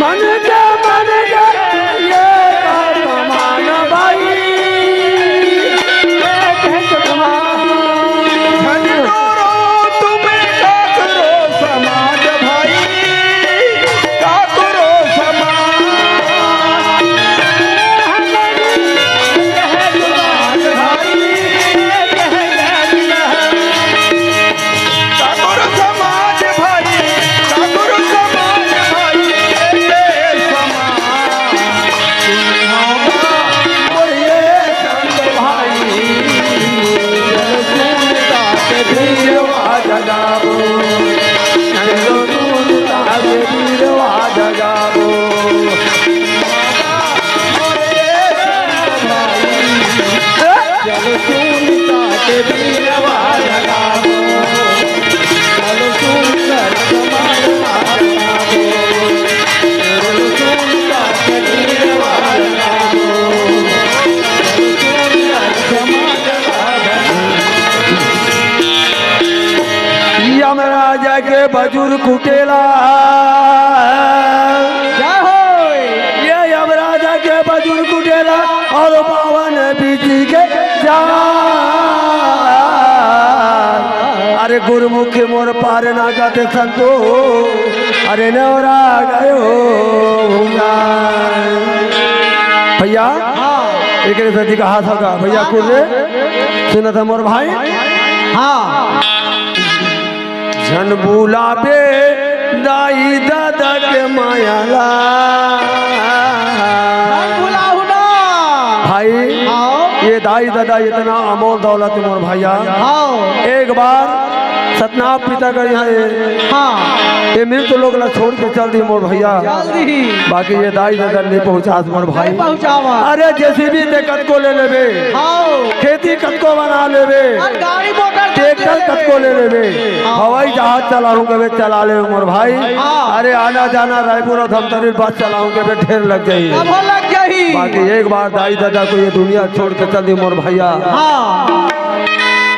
मन के मन के एक समान भाई, एक समान। झंडोरो तुम काकरो समाज भाई, काकरो समाज। काकरो समाज भाई, काकरो समाज भाई, ए समाज। सुनो ना, बोलिए संत भाई, सुनता के दिलवा जगावो। यमराजा के बजुर कुटेला। जय हो। ये यमराजा के बजुर कुटेला और बावन बीती के जा। अरे गुरुमुखी मोर पार ना गाते संतो, अरे नेवरा गयो भैया। हाँ। एक सेती कहा था का भैया, कुर्रे सुना था मोर भाई। हाँ। झन बुलाबे दाई ददा के माया ला। झन बुलाहू ना। भाई, हाँ। ये दाई ददा इतना अमोल दौलत हे मोर भैया। हाँ। एक बार सतनाम पिता कर यहाँ ये, हाँ। ये मृत लोग ला छोड़ के चल दी मोर भैया। चल दी। बाकी ये दाई ददा नहीं पहुँचा मोर भाई। नहीं पहुँचावा। अरे जेसीबी ते कतको ले लेबे। हाँ। खेती कतको बना लेबे। और गाड़ी मोटर ट्रैक्टर कतको ले लेबे। हाँ। हवाई जहाज चलाहूँ कबे चला ले मोर भाई। हाँ। अरे आना जाना रायपुर और धमतरी बस चलाहूँ कबे ढेर लग जाही। कबो लग जाही। बाकी एक बार दाई ददा को ये दुनिया छोड़ के चल दी मोर भैया। हाँ।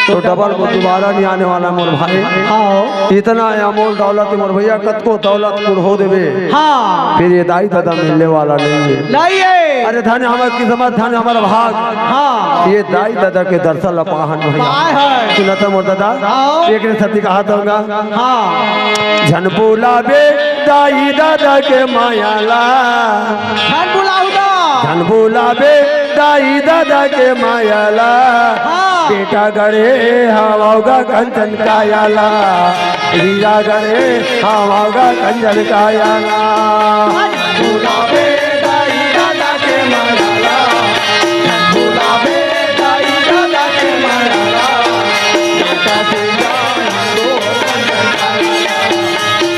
तो डबल को दोबारा नहीं आने वाला मोर भाई। हाँ। इतना अमोल दौलत मोर भैया, कतको दौलत कुल हो देबे। हाँ। फिर ये दाई ददा मिलने वाला नहीं है। नहीं है। अरे धन हमार किस्मत, धन हमार भाग। हाँ। ये दाई ददा के दर्शन ला पाहन भैया। पाए है। सुनत मोर ददा, हाँ। एक ने सती कहा था ना। हाँ। झन बुलाबे दाई ददा के माया ला। झन बुलाहू ना। झन बुलाबे दाई ददा के माया ला। हाँ। बेटा गड़े हवगा कंचन काया ला। हीरा गड़े हवगा कंचन काया ला। बुलावे दाई ददा के माया ला, बुलावे दाई ददा के माया ला, बेटा तेरा हमको कंचन काया ला,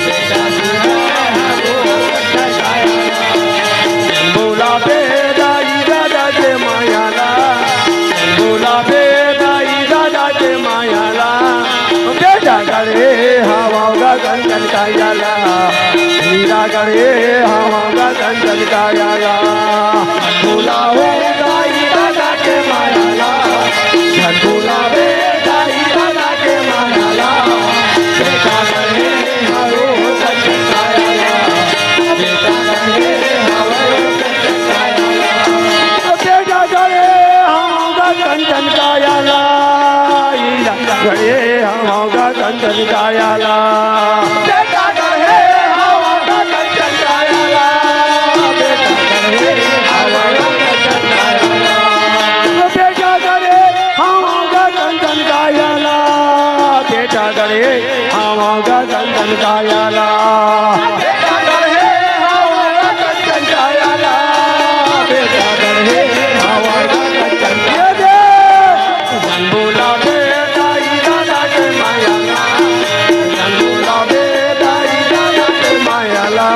बेटा तेरा हमको कंचन काया ला। बुलावे दाई ददा के माया ला, बुलावे दाई ददा के माया ला। बेटा गड़े हवगा कंचन काया ला, हीरा गड़े हवगा कंचन काया ला। बुलावे दाई ददा के माया ला, झन बुलावे दाई ददा के माया ला। बेटा गड़े हवगा कंचन काया ला, बेटा गड़े हवगा कंचन काया ला। बेटा गड़े हवगा कंचन काया ला, हीरा गड़े हवगा कंचन काया ला। बेटा गड़े हवगा कंचन काया ला, बेटा गड़े हवगा कंचन काया ला। बेटा गड़े हवगा कंचन काया ला, बेटा गड़े हवगा कंचन काया ला। बेटा गड़े हवगा कंचन काया ला, बेटा गड़े हवगा कंचन काया ला। ये दे। झन बुलावे दाई ददा के माया ला, झन बुलावे दाई ददा के माया ला।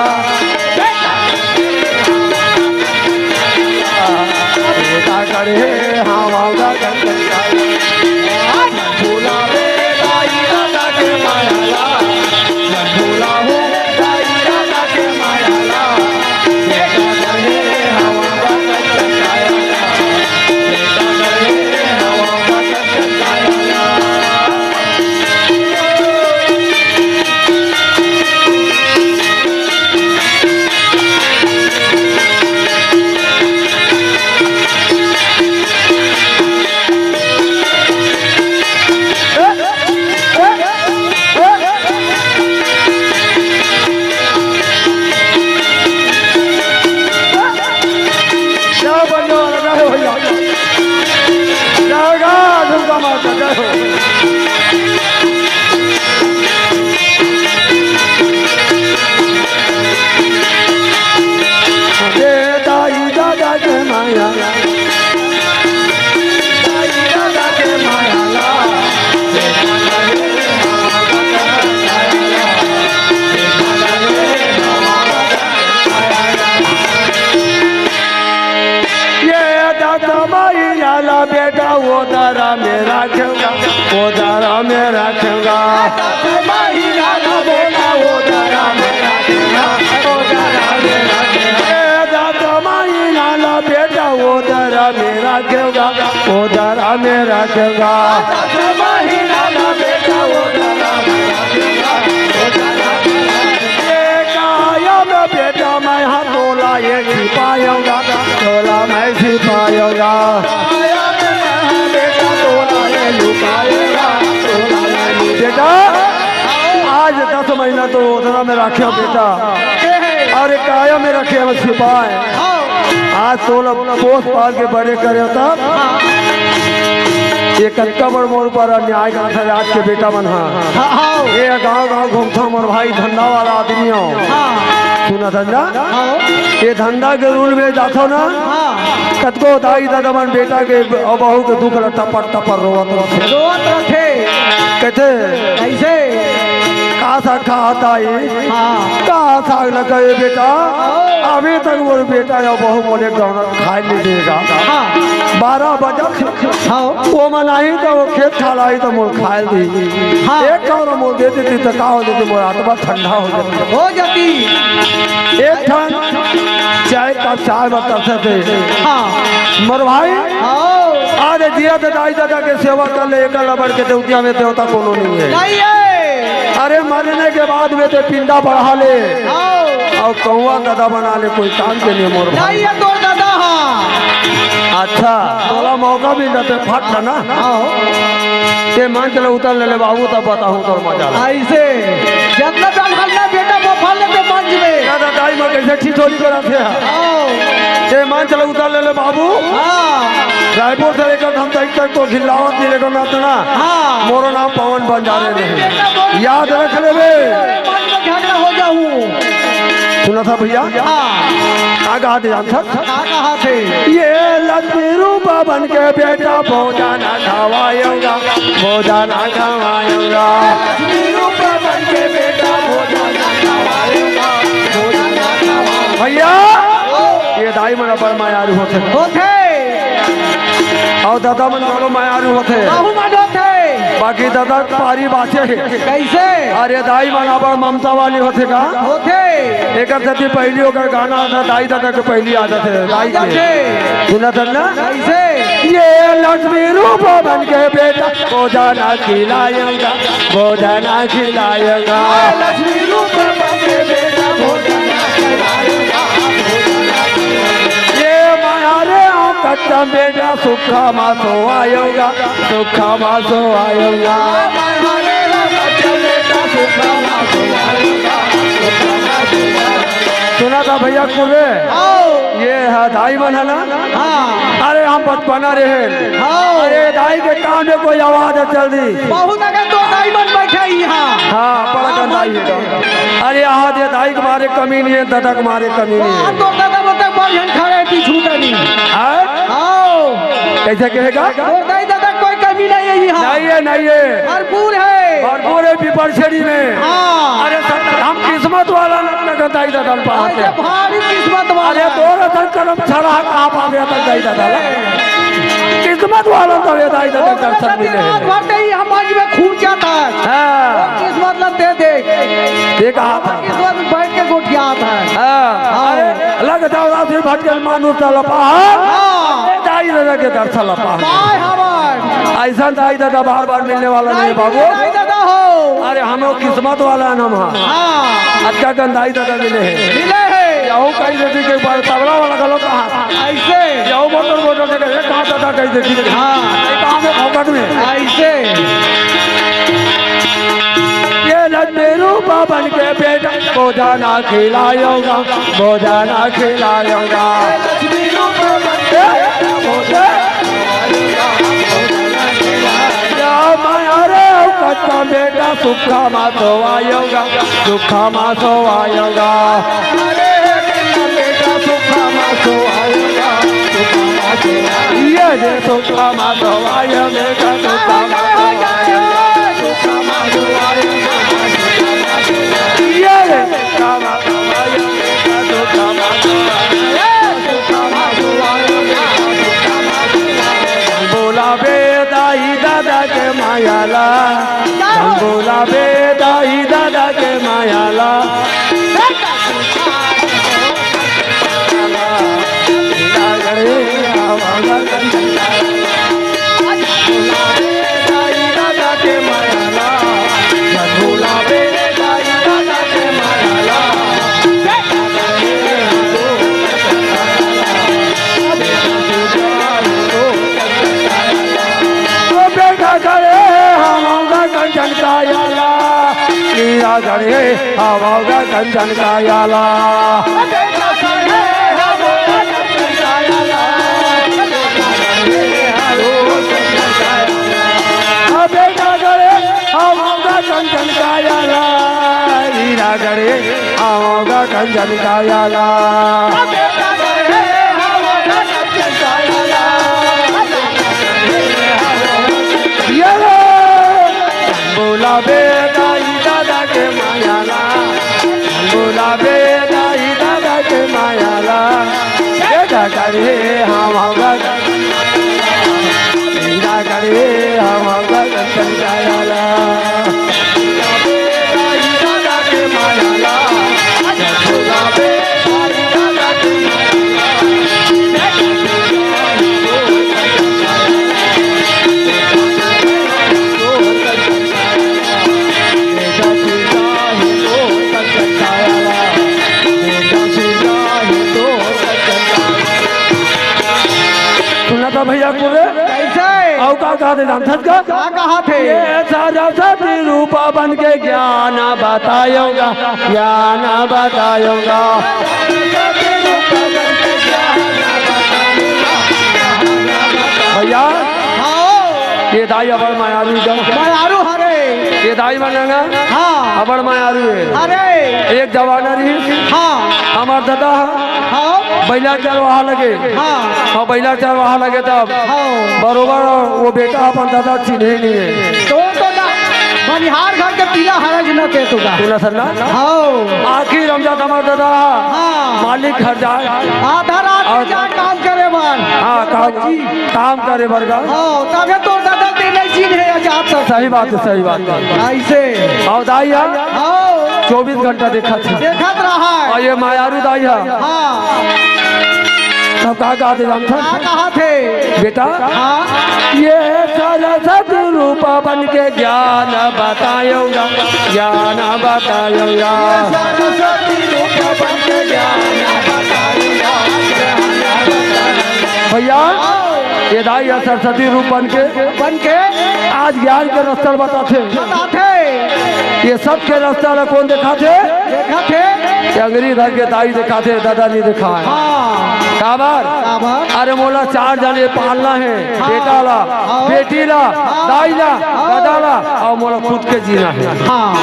बेटा गड़े हवगा कंचन काया ला। बुलावे दाई ददा के माया ला, बुलावे दाई ददा के माया ला। माता जय हो। ए दाई दादा के माया, दाई दादा के माया ला। ये दाता माई लाला बेटा, वो दरा में रखेगा, वो दरा में रखेगा। दाता माई लाला बेटा, वो दरा में रखेगा, वो दरा में रखेगा। ये दाता माई लाला बेटा, वो दरा में रखेगा, वो दरा में रखेगा। दाता माई लाला बेटा, वो दरा में रखेगा, वो दरा में रखेगा। ये काया में बेटा मैं हाँ तोला ये छिपाऊंगा, तोला मैं छिपाऊंगा। बेटा, आज दस महीना तो ओदरा में रखे बेटा, अरे काया में रखे हम छिपाए। आज तोला पोस पाल के बड़े करे तब ये कतका बड़ मोर ऊपर अन्याय करत हे आज के बेटा मन हा। हाँ, हाँ। ये गाँव गाँव घूमथो मोर भाई, धंधा वाला आदमी हो। हाँ। सुना धंधा? हाँ। ये धंधा के रूल में जाथो ना, हाँ। कतको दाई ददा मन बेटा के अउ बहू के दुख ल टपर टपर रोवत रथे। रोवत रथे। कथे, कैसे? का साग खा दाई? हाँ। का साग लगाए बेटा? हाँ। अभी तक मोर बेटा या बहू मोले एक दाना खाए नहीं देगा। हाँ। बारह बजे हाँ। वो मन आही त वो खेत खार आही त मोर खाए दी। हाँ। एक कौर मोर दे देती त का हो जाती, मोर आत्मा ठंडा हो जाती। हो जाती। एक ठन चाय का चाय बता सकते। हाँ। मोर भाई, हाँ। आज जिया त दाई ददा के सेवा कर ले, एकर लबर के देवतिया में देवता कोनो नहीं है। नहीं है। अरे मरने के बाद में ते पिंडा बढ़ा ले। हाँ। अउ कौआ ददा बना ले, कोई काम के नहीं मोर भाई। नहीं, ये तोर ददा हा। अच्छा, तोला मौका मिल जाते, फट ना। हाँ। ते मंच ले उतर ले, ले बाबू, तब बताहूँ तोर मजा ला। ऐसे, जतना डाल हल्ला बेटा, वो फल लेते मंच में। दादा, दाई माँ कैसे ठिठोली कराथे? हाँ। ते मंच ले उतर ले, ले बाबू। हाँ। रायपुर से लेकर हम तक, तक तो खिल्लावत नहीं लेकर ना तना। हाँ। मोरो नाम पवन बंजारे नहीं। याद रख लेबे। मन में झगड़ा हो जाऊं। सुना था भैया? हाँ। का कहा थे जानथस? का कहा थे? ये लक्ष्मी रूपा बन के बेटा भोजन खवाऊंगा, भोजन खवाऊंगा। लक्ष्मी रूपा बन के बेटा भोजन खवाऊंगा, भोजन खवाऊंगा। भैया, ये दाई मन बड़ मयारू होथे। होथे। अउ ददा मन घलो मयारू होथे। बहु मन होथे। बाकी ददा के पारी बाँचे हे। कैसे? अरे दाई मन अब्बड़ ममता वाली होथे का? होथे। एकर सेती पहिली ओकर गाना आता, दाई ददा के पहिली आदत हे, दाई के। आदत हे। सुनत हन ना? कैसे? ये लक्ष्मी रूप बन के बेटा, भोजन खिलाऊंगा, भोजन खिलाऊंगा। ये लक्ष्मी रूप बन के बेटा, भोजन खिलाऊंगा, भोजन खिलाऊंगा। ये माया रे, ओ कच्चा बेटा, सुखा मा सोवायोगा, सुखा मा सोवायोगा। सुना था भैया कुर्रे? आओ। ये हा दाई मन हे ना? हाँ। अरे हम बचपना रहे। हाँ। अरे दाई के कान में कोई आवाज चल दी। बहुत अगर तो दाई मन बैठे ही हाँ। हाँ, बड़ा हाँ, गंदा ही है। अरे यहाँ दे दाई के मारे कमी नहीं है, ददा के मारे कमी नहीं है। हाँ, तो दादा मतलब बड़ झन खड़े पीछू तनी। हाँ? आओ। कैसे कहेगा? तोर दाई ददा कोई कमी नहीं है यहाँ। नहीं है, नहीं है। भरपूर है। भरपूर है पीपरछेड़ी में। हाँ। अरे सर, हम किस्मत वाला ना, ना दाई ददा पाते। अरे भारी किस्मत वाला। अरे तोर असन करम छड़ा कहाँ पावे तक दाई ददा ला। किस्मत वाला तो ये दाई ददा दर्शन मिले हैं। रात भर नहीं हम आज में खून क्या था। हाँ। किस्मत ला दे दे। ये कहा था। किस्मत बैठ के गोठियात हे। हाँ। हाँ। अरे, लग जाओ रात में भटकल मानुष तलपा। हाँ। ए दाई ददा के दर्शन लपा। पाए हमार। ऐसा दाई ददा बार बार मिलने वाला नहीं है बाबू। दाई ददा हो। अरे हम लोग किस्मत वाला नाम है। हाँ। अच्छा कन दाई ददा मिले हैं। मिले हैं। यहू कहीं से के बार तबला वाला गलो कहा। ऐसे। यहू मोटर मोटर के कहे कहाँ ददा कहीं से की। हाँ। कहाँ में फोकट में। ऐसे। ये लक्ष्मी रूपा बन के बेटा भोजन खिलाऊंगा, भोजन खिलाऊंगा। लक्ष्मी रूपा बन के बेटा भोजन खिलाऊंगा, भोजन खिलाऊंगा। सुखमा सोवायोगा, सुखमा सोवायोगा। अरे बेटा, सुखमा सोवायोगा, सुखमा सोवायोगा। ये रे सुखमा सोवायोगा, सुखमा सोवायोगा, सुखमा सोवायोगा। ये रे सुखमा सोवायोगा, सुखमा सोवायोगा, सुखमा सोवायोगा। बोलाबे दाई ददा के माया ला, बोलाबे दाई ददा के माया ला। ओ बेटा करे हम आऊंगा कंचन काया ला, हीरा गढ़े हम आऊंगा कंचन काया ला। ओ बेटा करे हम आऊंगा कंचन काया ला, हीरा गढ़े हम आऊंगा कंचन काया ला। ये रे, बोलाबे दाई ददा के माया ला, बोलाबे दाई ददा के माया ला। ये डगरे हम गगन, ये डगरे हम गगन चल जाया ला। सुना था भैया कुरे? कैसे? अउ का कहा थे जानथस का? का कहा थे? ये सरस्वती रूपा बन के ज्ञान बतायोगा, ज्ञान बतायोगा। भैया, हाँ। ये दाई अबड़ मयारू का। मयारू हरे। ये दाई मन ना हाँ। अबड़ मयारू हे। अरे। एक जमाना रहिस। हाँ। हमर ददा ह हाँ। बइला चरवाहा लगे। हाँ। अउ बइला चरवाहा लगे तब हाँ। बरोबर वो बेटा अपन ददा चिन्हे नइ हे। तो, तो ना, बनिहार घर के पीला हरज न के तो का। सुना सरना? हाँ। आखिर हम जात हमर ददा हाँ। मालिक घर जाय। आधा रात अउ में जाय काम करे बर। हाँ, काम, काम करे बर गा। हाँ, तभे तोर ददा ते नइ चिन्हे हे, जात सही बात हे, सही बात हे। ऐसे। अउ दाई ह हाँ। चौबीस घंटा देखत हे। देखत रहा हे। अउ ये मयारू दाई ह। हाँ। तब का कहा थे जानथस? का कहा थे? बेटा, हाँ। ये सरस्वती रूपा बन के ज्ञान बतायोगा, ज्ञान बतायोगा। सरस्वती रूपा बन के ज्ञान बतायोगा, ज्ञान बतायोगा। भैया, ये दाई ह सरस्वती रूप बन के बन के आज ज्ञान के रस्ता ल बताथे। बताथे। ये सब के रस्ता ल कोन देखाथे? देखाथे। ये अंगरी धर के दाई देखाथे, ददा नइ देखाय। हाँ। काबर? काबर? अरे मोला चार झन ये पालना हे, हाँ। बेटा ला, हाँ। बेटी ला, हाँ। दाई ला, हाँ। ददा ला, अउ मोला खुद के जीना हे। हाँ।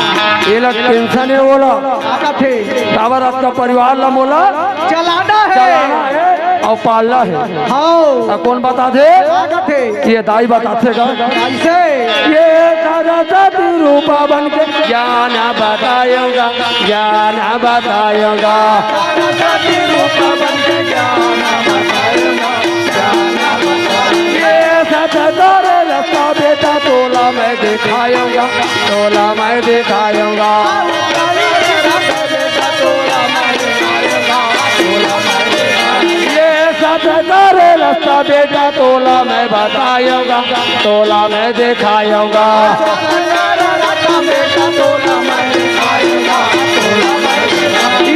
ये ला tension हे ओला। का कथे? काबर अतका परिवार ला मोला चलाना हे। चलाना हे अउ पालना हे। हाँ। त कोन बताथे? का कथे? ये दाई बताथे गा। कैसे? ये सरस्वती रूपा बन के ज्ञान बतायोगा, ज्ञान बतायोगा। सरस्वती रूपा बन के ज्ञान बतायोगा, ज्ञान बतायोगा। ये सत तोरे रस्ता बेटा तोला मैं देखायोगा, तोला मैं देखायोगा। ये सत तोरे रस्ता बेटा तोला मैं बतायोगा, तोला मैं देखायोगा।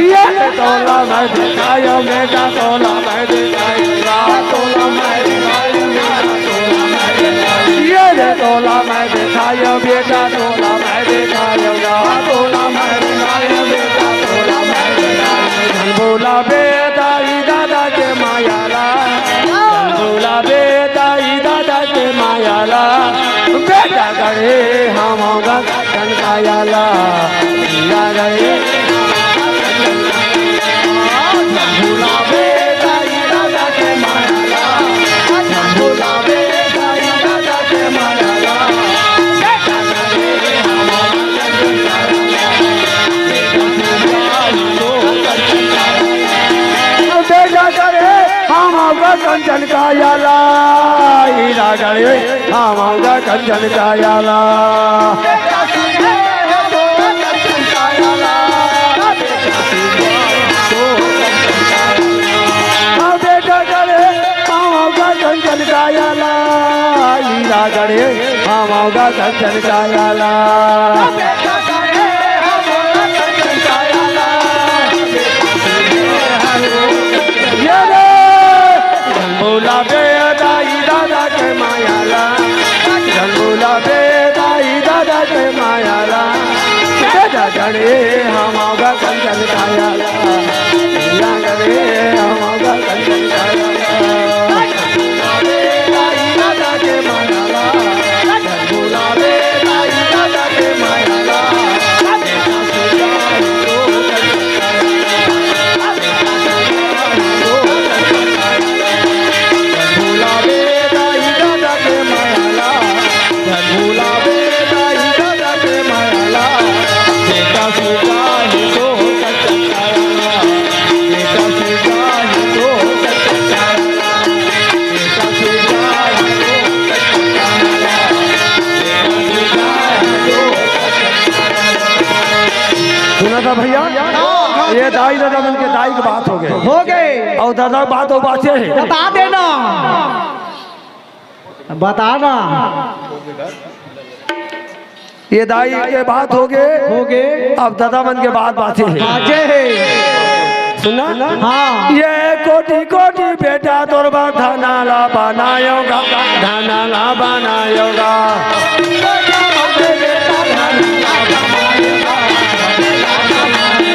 ये तोला मैं देखायोगा, बेटा तोला मैं देखायोगा, तोला मैं देखायोगा। ये रे तोला मैं देखायोगा, बेटा तोला मैं देखायोगा, तोला मैं देखायोगा, बेटा तोला मैं देखायोगा। बोलाबे दाई ददा के माया ला, बोलाबे दाई ददा के माया आला, बेटा गढ़े हम कंचन का आला, हीरा गढ़े हम कंचन का आला। भोला बेटा, हीरा गढ़े मायाला, भोला बेटा, हीरा गढ़े मायाला, बेटा गढ़े हम कंचन का आला। बेटा गढ़े हम कंचन का आला, हीरा गढ़े हम कंचन का आला। बेटा गढ़े हम कंचन का आला, हीरा गढ़े हम कंचन का आला। ये रे, झन भोला बेटा, हीरा गढ़े मायाला, झन भोला बेटा, हीरा गढ़े मायाला, बेटा गढ़े हम कंचन का आला, हीरा गढ़े हम कंचन का आला। सुना था भैया, ये दाई ददा मन के दाई के बात हो गए। हो गए। अउ ददा बात हो बाचे हे। बता देना। बता ना। ये दाई के बात हो गए। हो गए। अब ददा मन के बात बाचे हे। बाचे हे। सुना? हाँ। ये कोटि कोटि बेटा तोर बर धना ला बनायोगा, धना ला बनायोगा।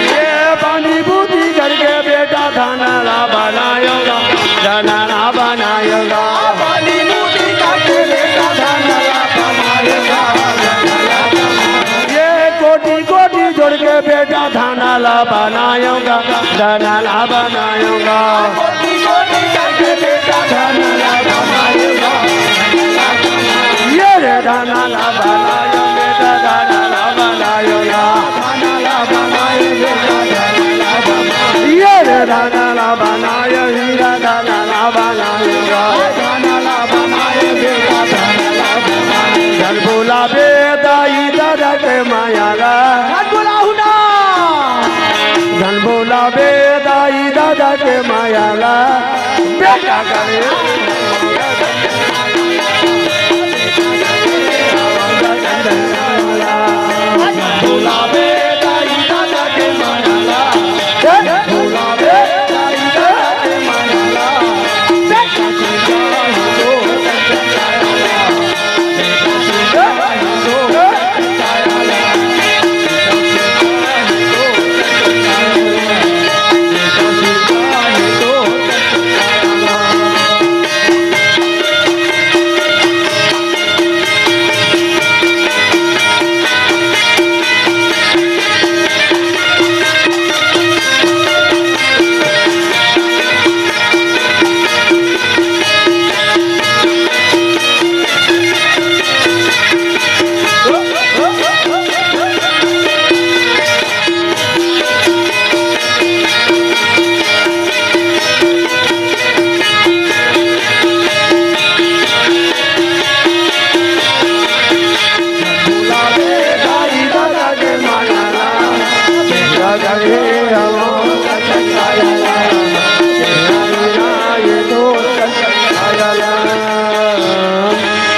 ये पानी बूती करके बेटा धना ला बनायोगा, धना ला बनायोगा। ये कोटि कोटि जोड़ के बेटा धना ला बनायोगा, धना ला बनायोगा। ये रे धना ला बनायोगा, धना ला बनायोगा। ये रे धना ला बनायो, हीरा धना ला बनायोगा। झन भोला बेटा, हीरा गढ़े मायाला। झन भोला हूँ ना। झन भोला बेटा, हीरा गढ़े मायाला। बेटा गढ़े।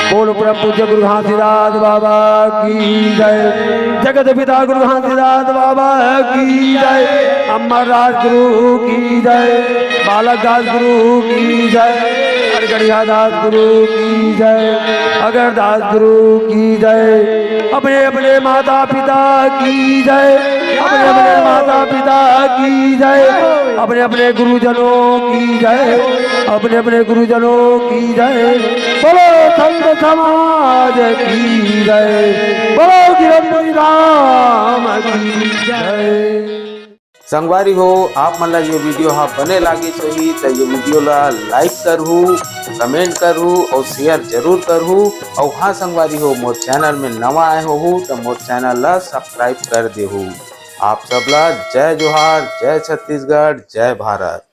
बोल परम पूज्य गुरु घासीदास बाबा की जय। जगत पिता गुरु घासीदास बाबा की जय। अमर राज गुरु की जय। बालक दास गुरु की जय। अरगड़िया दास गुरु की जय। अगरदास गुरु की जय। अपने अपने माता पिता की जय। अपने अपने माता पिता की जय। अपने अपने गुरुजनों की जय। अपने अपने गुरुजनों की जय। बोलो संत समाज की जय। बोलो गिरंदई राम की जय। संगवारी हो, आप मन ला ये वीडियो हा बने लागिस होही त ये वीडियो ला लाइक करहू, कमेंट करहू और शेयर जरूर करहू। और हाँ संगवारी हो, मोर चैनल में नवा आए होहू त मोर चैनल ला सब्सक्राइब कर देहू। आप सब ला जय जोहार, जय छत्तीसगढ़, जय भारत।